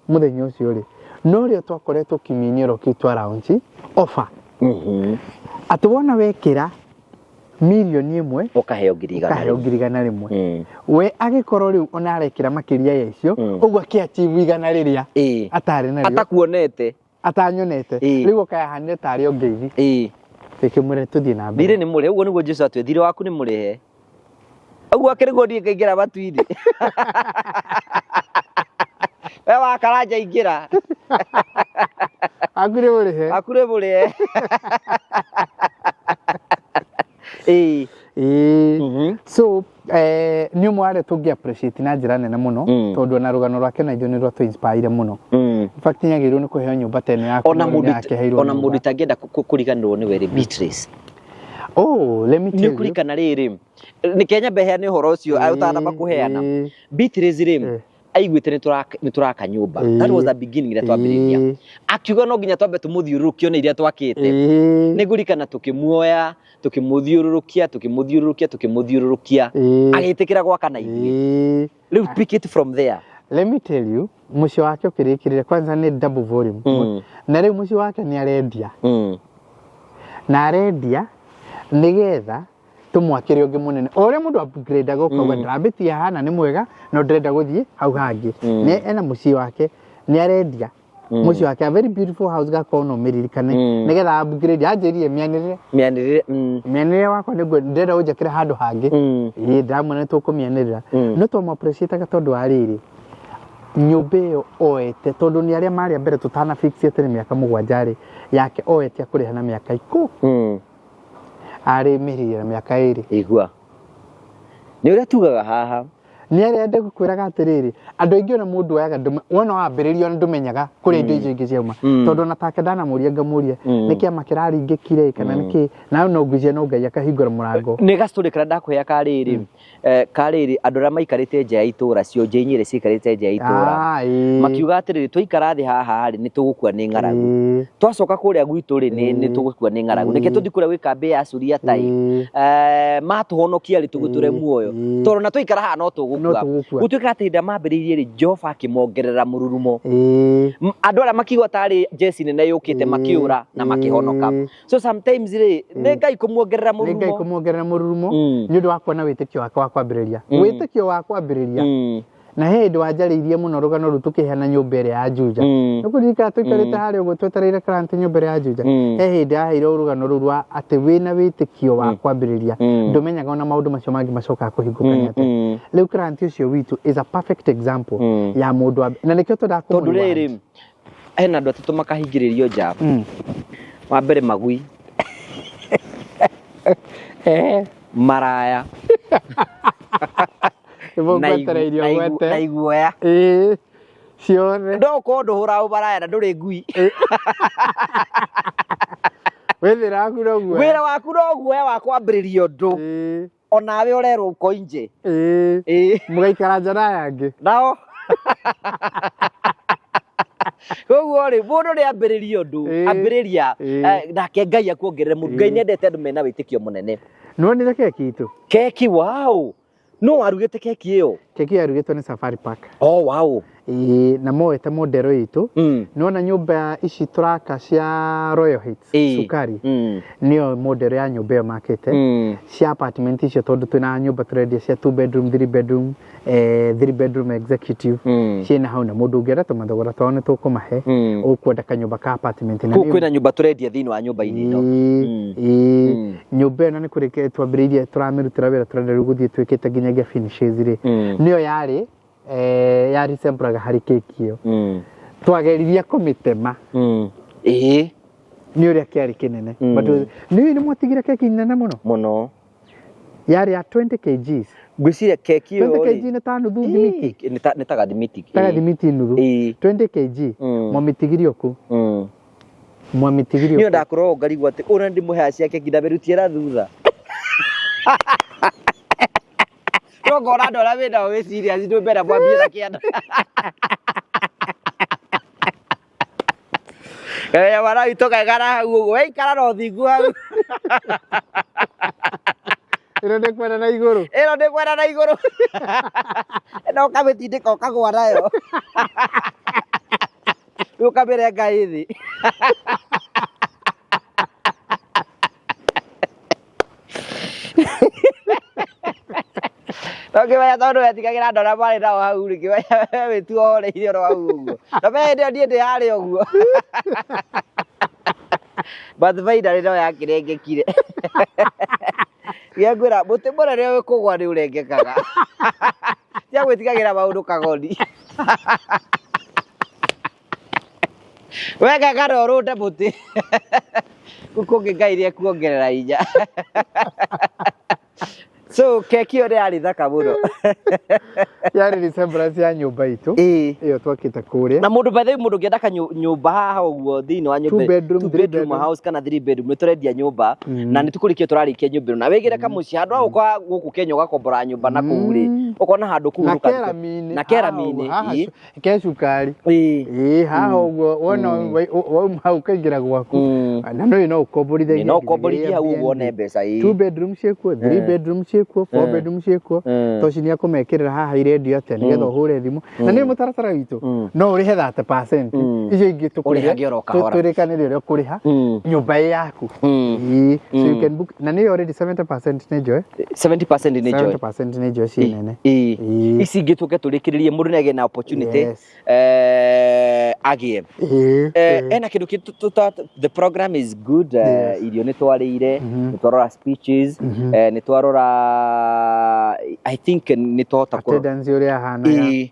mũthenya ũcio rĩ, no rĩo twakoretwo kiumia-inĩ oro kĩu twa launch offer, atĩ wona wekĩra 1 mirioni ũkaheo 100,000. Ũkaheo 100,000. We agĩkorwo rĩu ona arekĩra makĩria ya icio, ũguo akĩachieve igana rĩrĩa atarĩ narĩo. Atakuonete. Atanyonete. Rĩu okayahanire tarĩ o ngeithi. Ĩkĩmwĩra tũthiĩ na mbere. Thirĩ nĩ mũrĩhe, ũguo nĩguo Jesu atwĩ, thirĩ waku nĩ mũrĩhe, ũguo akĩrĩgwo niĩ ngaingĩra matu-inĩ, we wakaranja ingĩra. Aku nĩ mũrĩhe. Aku nĩ mũrĩhe. Ĩĩ. So nĩ ũmwe arĩa tũngĩ appreciate na njĩra nene mũno, tondũ ona rũgano rwake na ithuĩ nĩ rwatũ inspire mũno. In fact, nĩagĩrĩirwo nĩ kũheo nyũmba ta ĩno yaku. Ona no mũndũ nĩakĩheirwo ona nyũmba. Mũndũ itangĩenda kũriganĩrwo nĩwe rĩ, Beatrice. Oh, let me tell Nĩ you. ũkũririkana rĩrĩ, nĩ Kenya mbeheane ũhoro ũcio ũtanamba kũheana. Beatrice rĩ, aiguĩte nĩ tũraka nyũmba. That was the beginning ĩrĩa twambĩrĩria. Akiuga no nginya twambe tũmũthiũrũrũkie ona iria twakĩte. Nĩ ngũririkana tũkĩmuoya, tũkĩmũthiũrũrũkia, tũkĩmũthiũrũrũkia, tũkĩmũthiũrũrũkia, agĩtĩkĩra gwaka na ithuĩ. Rĩu pick it from there. Let me tell you, mũciĩ wake ũkĩrĩkĩrĩra kwanza nĩ double volume. Na rĩu mũciĩ wake nĩ arendia. Na arendia nĩgetha tũmwakĩre ũngĩ mũnene. O ũrĩa mũndũ upgrade ũkauga, ndĩrambĩtie haha na nĩ mwega, no ndĩrenda gũthiĩ hau hangĩ. Nĩ ena mũciĩ wake, nĩ arendia mũciĩ wake, a very beautiful house, gakorwo no mĩririkane, nĩgetha upgrade. Anjĩrire mĩanĩrĩre. Mĩanĩrĩre. Mĩanĩrĩre wakwa nĩguo ndĩrenda ũnjakĩre handũ hangĩ. Ĩĩ, ndĩramwĩra nĩ tũkũmĩanĩrĩra. No twamũ appreciate tondũ wa rĩrĩ, nyũmba ĩyo oete, tondũ nĩ arĩa marĩa mbere tũtana fix atĩ nĩ mĩaka 7 rĩ, yake oete akũrĩha na mĩaka 10, arĩ mĩhĩrĩria na mĩaka 2. Igua nĩ ũrĩa tugaga haha. Nĩ arĩa ndĩgũkwĩraga atĩrĩrĩ, andũ aingĩ ona mũndũ oyaga wona wambĩrĩria ona ndũmenyaga kũrĩa indo icio ingĩ ciauma. Tondũ ona take ndanamũria, ngamũria nĩ kĩama kĩraringĩkire kana nĩ kĩ, na no ngwĩciria no Ngai akahingũra mũrango. Nĩ gastory karĩa ndakũhea karĩrĩ, karĩrĩ andũ arĩa maikarĩte nja ya itũra, cionje inya iria ciikarĩte nja ya itũra, makiuga atĩrĩrĩ, twaikara thĩ haha rĩ, nĩ tũgũkua nĩ ng'aragu, twacoka kũrĩa gwitũ rĩ, nĩ tũgũkua nĩ ng'aragu, reke tũthiĩ kũrĩa gwĩ kambĩ ya Suriata ĩ, matũhonokia rĩ, tũgũtũre muoyo, tondũ na twaikara haha no tũgũkua. Gũtuĩka atĩ hĩndĩ ĩrĩa mambĩrĩirie rĩ, Jehova akĩmongerera mũrurumo. Andũ arĩa makiigua tarĩ jeci nene yũkĩte, makĩũra na makĩhonoka. So sometimes rĩ, nĩ Ngai kũmuongerera Nĩ Ngai mũrurumo. Kũmuongerera mũrurumo nĩ ũndũ wa kuona wĩtĩkio wake wa kwambĩrĩria, wĩtĩkio wa kwambĩrĩria. Na he hĩndĩ wanjarĩirie mũno rũgano rũu tũkĩheana nyũmba ĩrĩa ya Juja. Nĩ kũririkana tũikarĩte harĩa ũguo twetereire client nyũmba ĩrĩa ya Juja? He hĩndĩ yaheirwo rũgano rũu rwa atĩ wĩna wĩtĩkio wa kwambĩrĩria, ndũmenyaga ona maũndũ macio mangĩ macokaga kũhingũka nĩ atĩa. Rĩu client ũcio witũ is a perfect example ya mũndũ wa na nĩkĩo twendaga Tondũ kũmũ-reward. rĩrĩ, hena andũ atatũ makahingĩrĩrio nja. Wa mbere magui, maraya. Nĩguo na igu- ngwetereirie na igu- ũgwete. na iguoya Ĩĩ, ciothe no ũkorwo ndũhũraga ũmaraya na ndũrĩ ngui wĩthĩra waku no guoya wĩra waku no guoya wa kwambĩrĩria ũndũ Ĩĩ, onawe ũrerwo ũkoinje ĩĩ. ĩĩ mũgaikara nja na aya angĩ nao koguo rĩ mũndũ nĩ ambĩrĩria ũndũ Ĩĩ. ambĩrĩria Ĩĩ. nake Ngai akuongerere mũndũ Ngai Ĩĩ. nĩendete andũ mena wĩtĩkio mũnene nĩwonire keki itũ keki wow no warugĩte keki ĩyo keki yarugĩtwo nĩ Safari Park oh wow Ĩĩ, na moete modero itũ mm. nĩwona nyũmba ici tũraka cia Royal Heights Ĩĩ. cukari Mm. nĩyo modero ya nyũmba ĩyo makĩte Mm. cia apartment icio tondũ twĩna nyũmba tũrendia cia two bedroom three bedroom three bedroom executive Mm. ciĩna hau na mũndũ ũngĩenda tũmathogora twao nĩ tũkũmahe Mm. ũkwenda kanyũmba ka apartment na Kũu nĩ- kwĩna nyũmba tũrendia thĩinĩ wa nyũmba-inĩ ĩno Ĩĩ, Mm. ĩĩ. Mm. nyũmba ĩno nĩ kũrĩkia twambĩrĩirie tũramĩrutĩra wĩra tũrenda rĩu gũthiĩ twĩkĩte nginyagia finishes rĩ Mm. nĩyo yarĩ yarisembũraga harĩ keki ĩyo Mm. twageririe kũmĩtema Mm. Ĩĩ nĩ ũrĩa kĩarĩ kĩnene Mm. But nĩ nĩ mwatigire keki nene mũno mũno yarĩ ya 20 kgs ngwĩciria keki ĩyo 20 rĩ kg nĩ ta nuthu thimiti Ĩĩ, nĩ ta gathimiti ta gathimiti nuthu Ĩĩ. 20 kg Mm. mwamĩtigirie kũ Mm. mwamĩtigirie niĩ kũ ndakũrora ngarigwo atĩ ũrĩa ndĩmũheaga cia keki ndamĩrutiĩra thutha no ngona andũ arĩa wĩnao wĩ serious ndũ mbere mwambie na kĩanda Kamenya mwana witũ kaigana hau ũguo weikara na ũthingu hau ĩno nĩ kwenda na igũrũ ĩno nĩ kwenda na igũrũ ĩno ũkamĩtindĩka ũkagũa nayo rĩu ũkamĩrenga ĩ thĩ no kĩmenya tondũ wetigagĩra andũ arĩa marĩ nao hau rĩ kĩmenya wĩtua horeire oro hau ũguo na me hĩndĩ ĩyo niĩ ndĩ harĩa ũguo but finally no yakĩrengekire gĩakwĩra mũtĩ mũnene ũkũgwa nĩ ũrengekaga tia gwĩtigagĩra maũndũ kagoni wengeka no ũrũnde mũtĩ kũu kũngĩ Ngai nĩ ekuongerera hinya so keki ĩyo nĩ yarĩ thaka mũno yarĩ resemblance ya nyũmba itũ ĩĩ ĩyo twakĩte kũrĩa na mũndũ by the way mũndũ ũngĩenda kanyũmba haha ũguo thĩinĩ wa nyũmba Two bedroom, two three bedroom bedroom. house kana three bedroom nĩ tũrendia nyũmba Mm. na nĩ tũkũrĩkia tũrarĩkia nyũmba ĩno na wĩgĩre kamũciĩ handũ ha gũka gũkũ Kenya ũgakombora nyũmba na kũu rĩ Mm. ũkona handũ kũu na ũgathiĩ- keraminĩ na keraminĩ haha ĩĩ. ke cukari ĩĩ ĩĩ haha ũguo wona wauma hau ũkaingĩra gwaku Mm. na no no ũkomborithagia Ĩĩ, no ũkomborithie hau ũguo wone mbeca ĩĩ two bedroom ciĩkuo three Mm. bedroom ciĩkuo four Mm. bedroom ciĩkuo Mm. toci nĩ akũmekĩrĩra haha irendio atĩa nĩgetha ũhũre thimũ na nĩ mũtaratara witũ Mm. no ũrĩhe 30% Mm. icio ingĩ Ũrĩhage oro kahora. twĩrĩkanĩre ũrĩa ũkũrĩha Mm. nyũmba ĩ yaku Mm. Ĩĩ, so you Mm. can book na nĩyo already 70% nĩ njoe 70% nĩ njoe 70% nĩ njoe ciĩ nene ĩĩ Ĩĩ. ici ingĩ tũke tũrĩkĩrĩrie mũndũ nĩ agĩe na opportunity Yes. agĩe Ĩĩ, ĩĩ. Ena kĩndũ the program is good Yes. irio nĩ twarĩire Mhm. nĩ twarora speeches Mhm. nĩ twarora I think nĩ twahota kũrora attendance ũrĩa yahanaga Ĩĩ.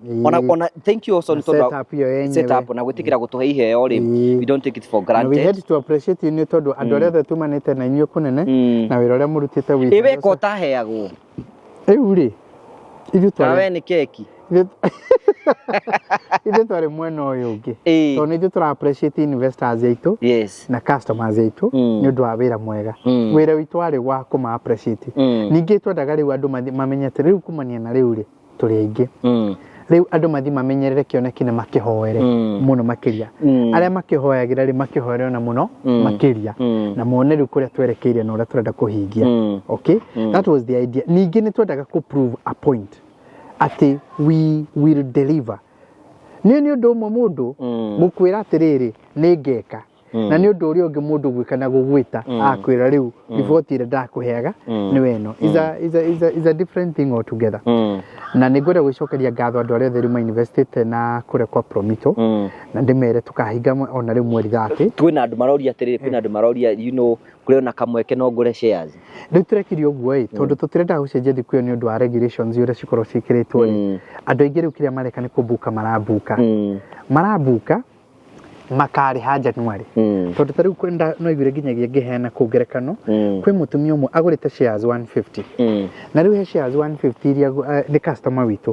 Ona thank you also Na nĩ tondũ setup ĩyo yenyewe. setup na gwĩtĩkĩra gũtũhe iheo rĩ Ĩĩ. we don't take it for Na we granted had to appreciate you nĩ tondũ andũ arĩa othe tumanĩte na inyuĩ kũnene Mm. na wĩra ũrĩa mũrutĩte wĩ ĩ weka ũtaheagwo rĩu rĩ ithuĩ na twarĩ we nĩ keki ithuĩ twarĩ mwena ũyũ ũngĩ Ĩĩ. tondũ nĩ ithuĩ tũra appreciate investors aitũ yes na customers aitũ Mm. nĩ ũndũ wa wĩra mwega Mm. wĩra witũ warĩ wa kũma appreciate Mm. ningĩ twendaga rĩu andũ mamenye atĩ rĩu kumania na rĩu rĩ tũrĩ aingĩ Mm. rĩu andũ mathi mamenyerere kĩoneki na makĩhoere Mm. mũno makĩria Mm. arĩa makĩhoyagĩra rĩ makĩhoere ona mũno Mm. makĩria Mm. na mone rĩu kũrĩa twerekeire na ũrĩa tũrenda kũhingia Mm. okay Mm. that was the idea ningĩ nĩ twendaga kũ prove a point atĩ we will deliver nĩ nĩ ũndũ ũmwe mũndũ Mm. gũkwĩra atĩrĩrĩ nĩ ngeka Mm. na nĩ ũndũ ũrĩa ũngĩ mũndũ gwĩka na gũgwĩta Mm. akwĩra rĩu riboti ĩrĩa ndakũheaga Mm. nĩ weno is a, is a, is a, is a different thing altogether Mm. na nĩ ngwenda gwĩcokeria ngatho andũ arĩa othe rĩu mainvestĩte na kũrĩa kwa Promito Mm. na ndĩmere tũkahinga ona rĩu mweri 30 kwĩna andũ maroria atĩrĩrĩ kwĩna andũ maroria you know kũrĩ ona kamweke no ngũre shares rĩu tũrekire ũguo ĩ tondũ tũtirendaga gũcenjia thikũ ĩyo nĩ ũndũ wa regulations ũrĩa cikorwo ciĩkĩrĩtwo rĩ Mm. andũ aingĩ rĩu kĩrĩa mareka nĩ kũmbuka marambuka Mm. marambuka Makarĩha January. Tondũ ta rĩu kwenda no iguire nginyagia ngĩheana kũu ngerekano, kwĩ mũtumia ũmwe agũrĩte shares 150, na rĩu he shares 150 iria nĩ customer witũ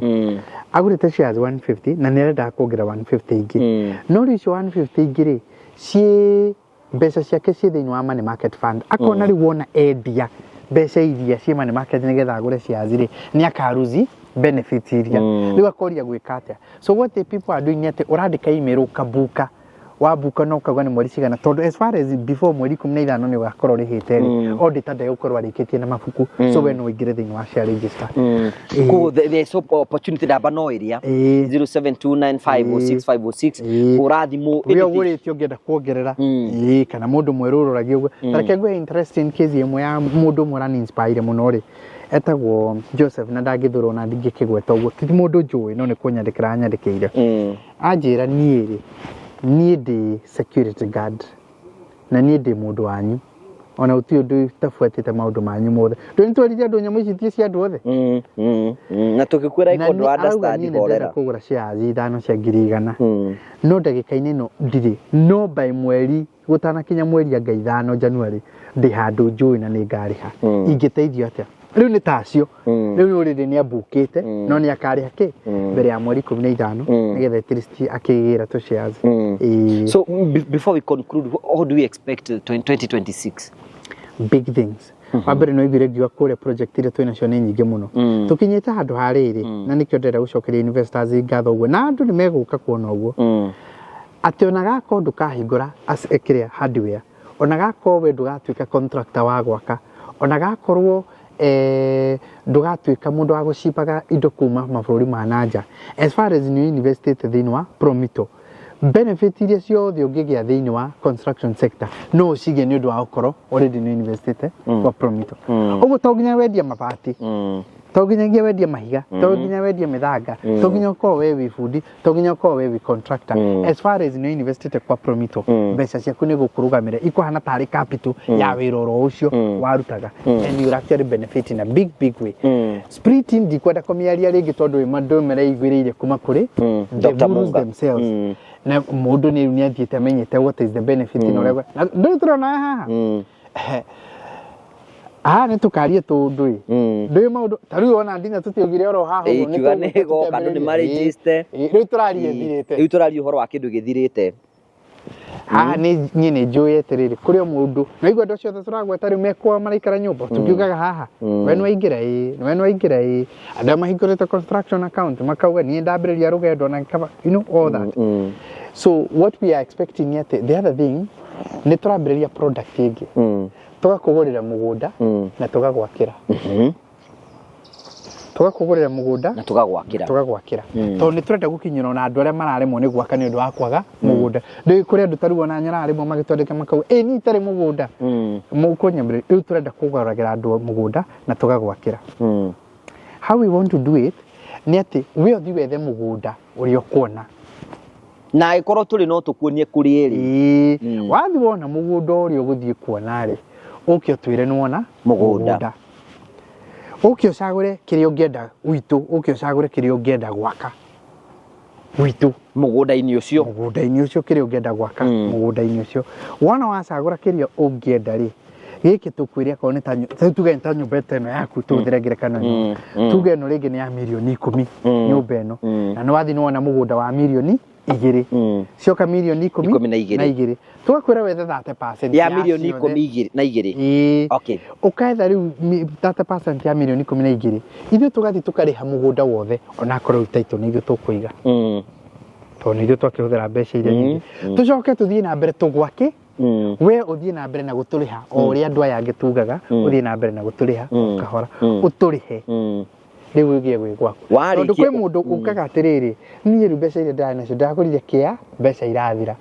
agũrĩte shares 150 na nĩ arendaga kuongerera 150 ingĩ, no rĩu icio 150 ingĩ rĩ, ciĩ mbeca ciake ciĩ thĩinĩ wa money market fund. Akona rĩu wona endia mbeca iria ciĩ money market nĩgetha agũre shares rĩ, nĩ akaruzi benefit iria. Rĩu akoria gwĩka atĩa. So what the people are doing nĩ atĩ ũrandĩka email, ũkabuka, wabuka no ũkauga nĩ mweri cigana, tondũ as far as before mweri 15 nĩ ũgakorwo ũrĩhĩte rĩ, auditor ndegũkorwo arĩkĩtie na mabuku, so we no ũingĩre thĩinĩ wa share register. Koguo there is opportunity, namba no ĩrĩa 0729506506. Hũra thimũ. Ũrĩa ũgũrĩte ũngĩenda kuongerera, ĩĩ, kana mũndũ mwerũ ũroragia ũguo. Ta reke nguhe interesting case ĩmwe ya mũndũ ũmwe ũrani inspire mũno rĩ, etagwo Joseph, na ndangĩthũrwo na ndingĩkĩgweta ũguo, ti mũndũ njũĩ, no nĩ kũnyandĩkĩra anyandĩkĩire. Anjĩra, niĩ rĩ, niĩ ndĩ security guard na niĩ ndĩ mũndũ wanyu, ona gũtirĩ ũndũ itabuatĩte maũndũ manyu mothe. Ndũĩ nĩtwerire andũ nyamũ ici ti cia andũ othe. Na tũgĩkwĩra Na iko ndũ arauga understand. niĩ nĩ ndĩrenda Horera. kũgũra shares ithano cia 100,000, no ndagĩka-inĩ ĩno ndirĩ, no by mweri gũtanakinya mweri anga 5 January ndĩ handũ njũĩ na nĩ ngarĩha. Ingĩteithio atĩa? Rĩu nĩ ta acio rĩu already nĩ ambukĩte, no nĩ akarĩha kĩ mbere ya mweri 15 nĩgetha at least akĩgĩra tũ shares. Ĩĩ. So before we conclude, what do we expect 2026? Big things. Wa mbere no iguire ngiuga kũrĩa project iria twĩ nacio nĩ nyingĩ mũno. Tũkinyĩte handũ ha rĩrĩ, na nĩkĩo ndĩrenda gũcokeria investors ngatho ũguo, na andũ nĩ megũka kuona ũguo, atĩ ona gakorwo ndũkahingũra kĩrĩa hardware, ona gakorwo we ndũgatuĩka contractor wa gwaka, ona gakorwo ndũgatuĩka mũndũ wa gũcibaga indo kuma mabũrũri ma nanja, as far as nĩ investĩte thĩinĩ wa Promito, benefit iria ciothe ũngĩgĩa thĩinĩ wa construction sector no ũcigĩe nĩ ũndũ wa gũkorwo already nĩ investĩte kwa Promito. Ũguo to nginya wendie mabati, to nginyagia wendie mahiga, to nginya wendie mĩthanga, to nginya ũkorwo we wĩ bundi, to nginya ũkorwo we wĩ contractor. As far as nĩ investĩte kwa Promito, mbeca ciaku nĩ gũkũrũgamĩra ikuhana tarĩ capital ya wĩra oro ũcio warutaga, and you will actually benefit in a big, big way. Splitting ndikwenda kũmĩaria rĩngĩ tondũ andũ mareiguĩrĩire kuma kũrĩ the Dr. gurus Munga. themselves, na mũndũ nĩ athiĩte amenyete what is the benefit na ũrĩa na ndũĩ tũrona haha haha nĩ tũkarie tũndũ ĩ ndũĩ maũndũ ta rĩu ona ndina tũtiaugire oro haha ũguo, nĩ Kiuga nĩ tũgũka ĩgoka, andũ nĩ tũkĩambĩrĩria. marĩnjĩste. Ĩ, rĩu tũraria ĩthirĩte. Rĩu tũraria ũhoro wa kĩndũ gĩthirĩte. Haha nĩ niĩ nĩ njũĩ atĩrĩrĩ, kũrĩ o mũndũ naigua andũ acio othe tũragweta rĩu mekwao maraikara nyũmba tũkiugaga haha, we nĩ waingĩra, ĩ we nĩ waingĩra, ĩ andũ arĩa mahingũrĩte construction account makauga niĩ ndambĩrĩria rũgendo na kaba, you know all that. So what we are expecting nĩ atĩ the other thing nĩ tũrambĩrĩria product ĩngĩ, tũgakũgũrĩra mũgũnda na tũgagwakĩra, tũgakũgũrĩra mũgũnda na tũgagwakĩra. Tũgagwakĩra, tondũ nĩ tũrenda gũkinyĩra ona andũ arĩa mararemwo nĩ gwaka nĩ ũndũ wa kwaga mũgũnda. Ndũĩ kũrĩ andũ ta rĩu ona nyoraga rĩmwe magĩtwandĩka makauga ĩ niĩ itarĩ mũgũnda mũkũnyambĩrĩria. Rĩu tũrenda kũgũragĩra andũ mũgũnda na tũgagwakĩra. How we want to do it nĩ atĩ we ũthiĩ wethe mũgũnda ũrĩa ũkuona. Na angĩkorwo tũrĩ no tũkuonie kũrĩa ĩrĩ. Ĩĩ, wathiĩ wona mũgũnda ũrĩa ũgũthiĩ kuona rĩ, ũke ũtwĩre nĩ wona mũgũnda. Ũke ũcagũre kĩrĩa ũngĩenda gwitũ, ũke ũcagũre kĩrĩa ũngĩenda gwaka gwitũ mũgũnda-inĩ ũcio. Mũgũnda-inĩ ũcio, kĩrĩa ũngĩenda gwaka mũgũnda-inĩ ũcio. Wona wacagũra kĩrĩa ũngĩenda rĩ, gĩkĩ tũkwĩre akorwo nĩ ta rĩu tuge nĩ ta nyũmba ta ĩno yaku, tũhũthĩre ngerekano ĩno, tuge ĩno rĩngĩ nĩ ya 10,000,000 nyũmba ĩno, na nĩ wathiĩ nĩ wona mũgũnda wa 2,000,000, cioka 12,000,000. 12. Tũgakwĩra wethe 30% ya mirioni ciothe. 12. Ĩĩ. Okay. Ũketha rĩu 30% ya 12,000,000, ithuĩ tũgathiĩ tũkarĩha mũgũnda wothe, onakorwo rĩu title nĩ ithuĩ tũkũiga, tondũ nĩ ithuĩ twakĩhũthĩra mbeca iria nyingĩ. Tũcoke tũthiĩ na mbere tũgwake, we ũthiĩ na mbere na gũtũrĩha o ũrĩa andũ aya angĩ tugaga, ũthiĩ na mbere na gũtũrĩha o kahora, ũtũrĩhe rĩu ũgĩe gwĩ gwaku. Tondũ kwĩ mũndũ ũkaga atĩrĩrĩ, niĩ rĩu mbeca iria ndĩrarĩ nacio ndĩragũrire kĩa mbeca irathira,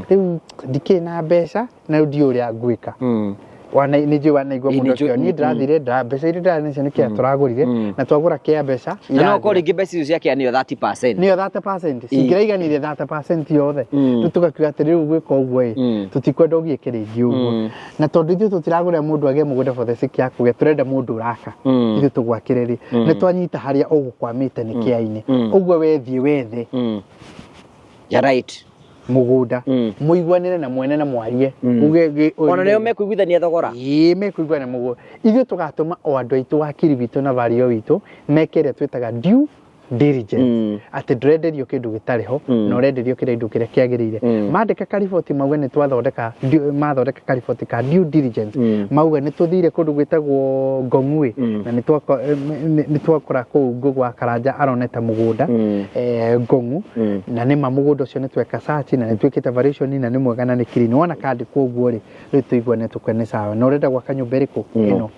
rĩu ndikĩrĩ na mbeca na rĩu ndiũĩ ũrĩa ngwĩka. Wana nĩ njũĩ wanaigua Ĩ, mũndũ nĩ ũcio njũĩ, niĩ ndĩrathire mbeca iria ndĩrarĩ nacio nĩ kĩa tũragũrire na twagũra kĩa mbeca Na no korwo irathira. rĩngĩ mbeca icio cia kĩa nĩyo 30%. Nĩyo 30% cingĩraiganire 30% yothe. Rĩu tũgakiuga atĩ rĩu gwĩka ũguo ĩ, tũtikwenda ũgiĩke rĩngĩ ũguo, na tondũ ithuĩ tũtiragũrĩra mũndũ agĩe mũgũnda for the sake ya kũgĩa, tũrenda mũndũ ũraka, ithuĩ tũgwakĩre rĩ, nĩ twanyita harĩa ũgũkwamĩte nĩ kĩa-inĩ ũguo wethiĩ wethe. Yeah, right. Mũgũnda mũiguanĩre na mwene na mwarie uge Ona nĩo mekũiguithania thogora. Ĩĩ, mekũiguana mũgũnda. Ithuĩ tũgatũma o andũ aitũ, wakiri witũ na vario witũ, meke ĩrĩa twĩtaga due diligence, atĩ ndũrenderio kĩndũ gĩtarĩ ho na ũrenderio kĩndũ kĩrĩa kĩagĩrĩire. Mandĩka kariboti mauge nĩ twathondeka mathondeka kariboti ka due diligence, mauga nĩ tũthire kũndũ gwĩtagwo Ngong'ui na nĩ twakora kũu Ngũgũ wa Karanja aronete mũgũnda Ngong'u, na nĩma mũgũnda ũcio nĩ tweka search na nĩ twĩkĩte valuation na nĩ mwega na nĩ clean. Wona kandĩkwo ũguo rĩ, rĩu tũiguane tũkwe nĩ sawa. Na ũrenda gwaka nyũmba ĩrĩkũ? Ĩno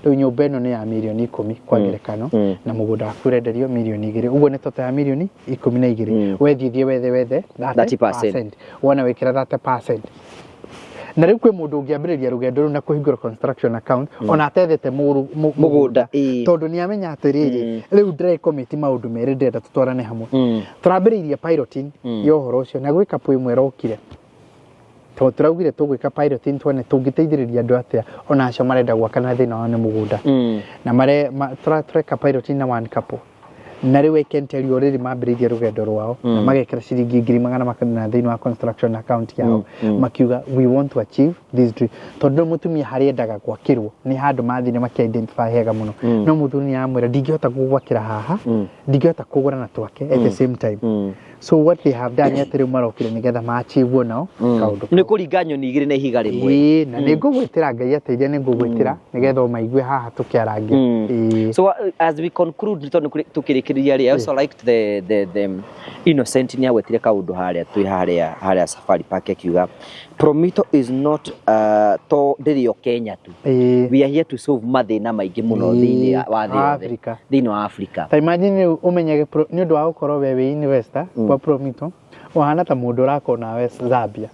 rĩu nyũmba ĩno nĩ ya mirioni 10 kwa ngerekano, na mũgũnda waku ũrenderio mirioni 2, ũguo nĩ total ya mirioni 12. Wethiĩ thiĩ wethe wethe 30%. Wona wĩkĩra 30%, na rĩu kwĩ mũndũ ũngĩambĩrĩria rũgendo rũu na kũhingũra construction account ona atethete mũgũnda, tondũ nĩ amenya atĩrĩrĩ, rĩu ndĩrecommit maũndũ merĩ, ndĩrenda tũtwarane hamwe. Tũrambĩrĩirie piloting ya ũhoro ũcio na gwĩ couple ĩmwe ĩrokire, tondũ tũraugire tũgwĩka piloting tuone tũngĩteithĩrĩria andũ atĩa ona acio marenda gwaka na thĩna wao nĩ mũgũnda. Na mare tũreka piloting na one couple, na rĩu I can tell you already mambĩrĩirie rũgendo rwao na magekĩra ciringi 400,000 thĩinĩ wa construction account yao, makiuga, "We want to achieve this dream," tondũ rĩu mũtumia harĩa endaga gwakĩrwo nĩ handũ mathire makĩ identify hega mũno, no mũthuri nĩ aramwĩra, "Ndingĩhota gũgwakĩra haha, ndingĩhota kũgũra na twake at the same time." So what they have done nĩ atĩ rĩu marokire nĩgetha ma-achieve nao kaũndũ. Nĩ kũringa nyoni igĩrĩ na ihiga rĩmwe. Ĩĩ, na nĩ ngũgwĩtĩra, Ngai ateithia, nĩ ngũgwĩtĩra nĩgetha ũmaigue haha tũkĩarangia. Ĩĩ. So as we conclude, tondũ tũkĩrĩkĩrĩria rĩ, I also liked the Innocent nĩ agwetire kaũndũ harĩa twĩ harĩa Safari Park, akiuga Promito is not to ndĩrĩ o Kenya tu. We are here to solve mathĩna maingĩ mũno thĩinĩ wa thĩ yothe. Africa. Thĩinĩ wa Africa. Ta imagine rĩu ũmenyage nĩ ũndũ wa gũkorwo we wĩ investor kwa Promito, ũhana ta mũndũ ũraka onawe Zambia,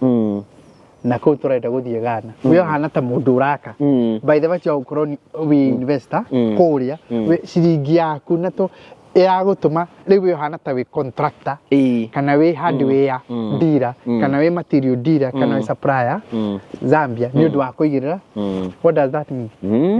na kũu tũrenda gũthiĩ Ghana, we ũhana ta mũndũ ũraka by the virtue wa gũkorwo wĩ investor kũrĩa, ciringi yaku na tũ ĩragũtũma rĩu we ũhana ta wĩ contractor kana wĩ hardware dealer kana wĩ material dealer kana wĩ supplier Zambia nĩ ũndũ wa kũigĩrĩra. What does that mean?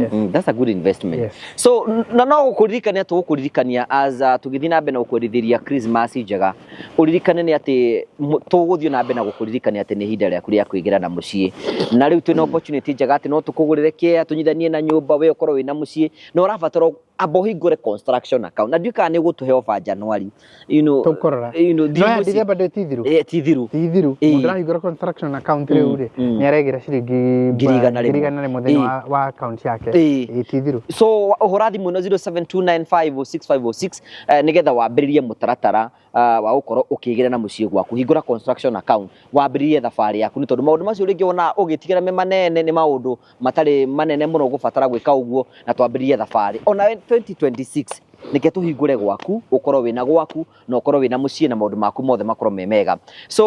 Yes. That's a good investment. Yes. So na no gũkũririkania tũgũkũririkania as tũgĩthiĩ na mbere na gũkwendithĩria Christmas njega, ũririkane nĩ atĩ tũgũthiĩ na mbere na gũkũririkania atĩ nĩ ihinda rĩaku rĩa kwĩgĩra na mũciĩ, na rĩu twĩna opportunity njega atĩ no tũkũgũrĩre kĩea, tũnyithanie na nyũmba, we ũkorwo wĩna mũciĩ na ũrabatara amba ũhingũre construction account, na ndiũĩ kana nĩ ũgũtũhe offer January. Tũkũrora. Thiĩ No ya mũciĩ. December ndĩ ti thiru. Eh, ti thiru. Ti thiru. Mũndũ arahingũra construction account rĩu rĩ, nĩ aregĩra ciringi 100,000. 100,000 thĩinĩ wa account yake. Ĩĩ, ti thiru. So ũhũra thimũ ĩno 0729506506 nĩgetha wambĩrĩrie mũtaratara wa gũkorwo ũkĩgĩra na mũciĩ gwaku. Hingũra construction account, wambĩrĩrie thabarĩ yaku, nĩ tondũ maũndũ macio rĩngĩ wona ũgĩtigĩra me manene nĩ maũndũ matarĩ manene mũno ũgũbatara gwĩka ũguo, na twambĩrĩrie thabarĩ ona 2026 nĩke tũhingũre gwaku, ũkorwo wĩna gwaku na ũkorwo wĩna mũciĩ na maũndũ maku mothe makorwo me mega. So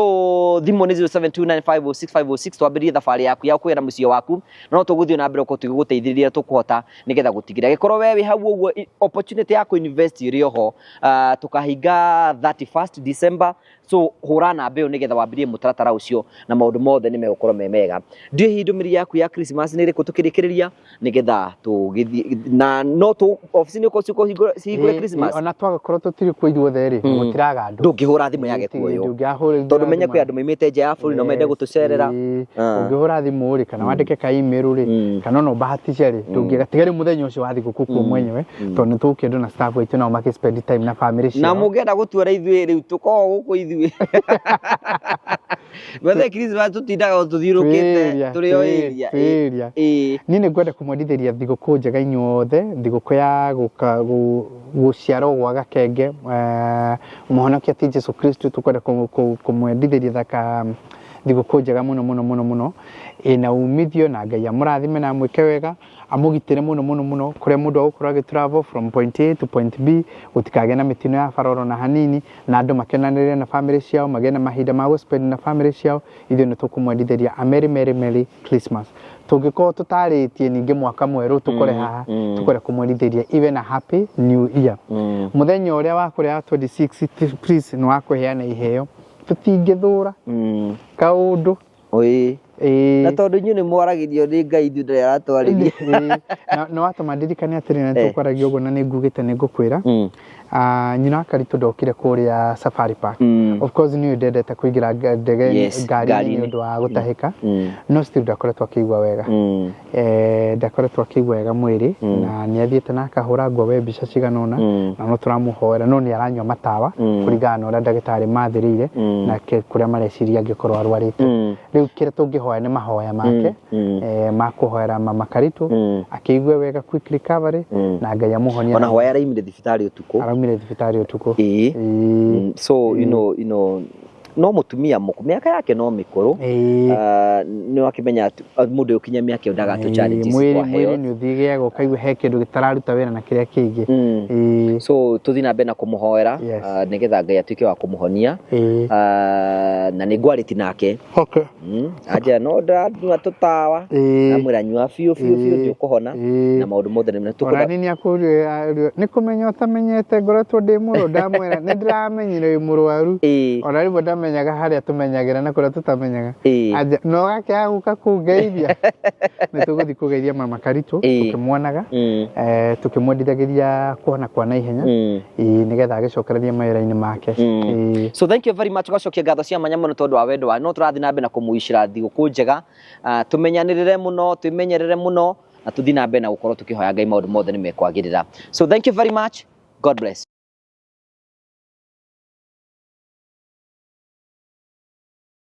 thimũ nĩ 0729506506, twambĩrĩrie thabarĩ yaku ya kũgĩa na mũciĩ waku, na no tũgũthiĩ na mbere gũkorwo tũgĩgũteithĩrĩria tũkũhota nĩgetha gũtigĩrĩra gĩkorwo we wĩ hau ũguo opportunity ya kũ-invest ĩrĩ oho. Tũkahinga 31st December, so hũra namba ĩyo nĩgetha wambĩrĩrie mũtaratara ũcio na maũndũ mothe nĩ megũkorwo me mega. Ndiũĩ hihi ndũmĩrĩri yaku ya Christmas nĩ ĩrĩkũ tũkĩrĩkĩrĩria, nĩgetha tũgĩthiĩ na no tũ obici nĩ ũkorwo cihingũre Christmas. Ona twagakorwo tũtirĩ kuo ithuothe rĩ, gũtiraga andũ. Ndũngĩhũra thimũ yage kuoywo. Ndũngĩahũra. Tondũ menye kwĩ andũ maimĩte nja ya bũrũri no mende gũtũcerera. Ũngĩhũra thimũ rĩ, kana wandĩke ka email rĩ, kana ona ũbahatishe rĩ, ndũngĩaga, tiga rĩu mũthenya ũcio wa thigũkũ kuo mwenyewe, tondũ nĩ tũgũkĩendwo na staff aitũ nao makĩ spend time na family Na ciao. Mũngĩenda gũtuora ithuĩ rĩu tũkoragwo gũkũ ithuĩ gwethe Christmas, tũtindaga tũthiũrũkĩte tũrĩ o area. Twĩria. Niĩ nĩ ngwenda kũmwendithĩria thigũkũ njega inyuothe, thigũkũ ya gũka gũciarwo gwa gakenge mũhonokia ti Jesu Kristo. Tũkwenda kũmwendithĩria thaka thigũkũ njega mũno mũno mũno mũno, ĩna umithio, na Ngai amũrathime na amwĩke wega, amũgitĩre mũno mũno mũno kũrĩa mũndũ agũkorwo agĩ travel from point A to point B, gũtikagĩe na mĩtino ya bara oro na hanini, na andũ makenanĩre na family ciao, magĩe na mahinda ma gũ spend na family ciao. Ithuĩ nĩ tũkũmwendithĩria a merry merry merry Christmas. Tũngĩkorwo tũtarĩtie ningĩ mwaka mwerũ tũkore haha, tũkore kũmwendithĩria even a happy new year. Mũthenya ũrĩa wa kũrĩa 26, please, nĩ wa kũheana iheo, tũtingĩthũra kaũndũ. Ĩĩ. Ĩĩ. Na tondũ inyuĩ nĩ mwaragĩrio nĩ Ngai, ithuĩ ndarĩ aratwarĩria. Ĩĩ. Na watũma ndirikane atĩrĩ, na tũkwaragia ũguo na nĩ ngugĩte nĩ ngũkwĩra. Ah, nyina wa Karitũ ndokire kũrĩa Safari Park. Of course niĩ ndendete kũingĩra ndege Yes, ngari-inĩ ngari-inĩ. nĩ ũndũ wa gũtahĩka. No still ndakoretwo akĩigua wega. Ndakoretwo akĩigua wega mwĩrĩ na nĩ athiĩte na akahũra ngwe mbica cigana ũna na no tũramũhoera no nĩ aranyua matawa kũringana na ũrĩa ndagĩtarĩ mathĩrĩire na kũrĩa mareciria angĩkorwo arwarĩte. Rĩu kĩrĩa tũngĩhoya nĩ mahoya make ma kũhoera mama Karitũ akĩigue wega, quick recovery, na Ngai amũhonie. Ona hwaĩ araimire thibitarĩ ũtukũ. Araumire thibitarĩ ũtukũ. Ĩĩ. So no mũtumia mũkũ mĩaka yake no mĩkũrũ. Ah, nĩ wakĩmenya atĩ, ah, mũndũ ũkinya mĩaka ĩyo ndagatũ challenges Mwĩrĩ kwa mwĩrĩ health. nĩ ũthiaga ũkaigua he kĩndũ gĩtararuta wĩra na kĩrĩa kĩngĩ. Ĩĩ. So tũthiĩ na mbere na kũmũhoera, ah, nĩgetha Ngai atuĩke wa kũmũhonia. Ah, na nĩ ngwarĩti nake. Anjĩra no ndĩranyua tũtawa. Ndamwĩra nyua biũ biũ biũ, nĩ ũkũhona na maũndũ mothe nĩ Ona tũkũenda. nini akũria nĩ kũmenya ũtamenyete ngoretwo ndĩ mũrũ ndamwĩra nĩ ndĩramenyire wĩ mũrwaru ona rĩmwe ndamenyaga harĩa tũmenyagĩra na kũrĩa tũtamenyaga. Anja no gakĩaga gũka kũngeithia. Nĩ tũgũthiĩ kũgeithia mama Karitũ tũkĩmuonaga, tũkĩmwendithagĩria kũhona kwa naihenya, ĩĩ, nĩgetha agĩcokererie mawĩra-inĩ make. Ĩĩ. So thank you very much, gacokia ngatho cia mwanya mũno tondũ wa wendo wanyu. No tũrathiĩ na mbere na kũmũicĩra thigũkũ njega. Ah, tũmenyanĩrĩre mũno, twĩmenyerere mũno na tũthiĩ na mbere na gũkorwo tũkĩhoya Ngai maũndũ mothe nĩ mekwagĩrĩra. So thank you very much, God bless.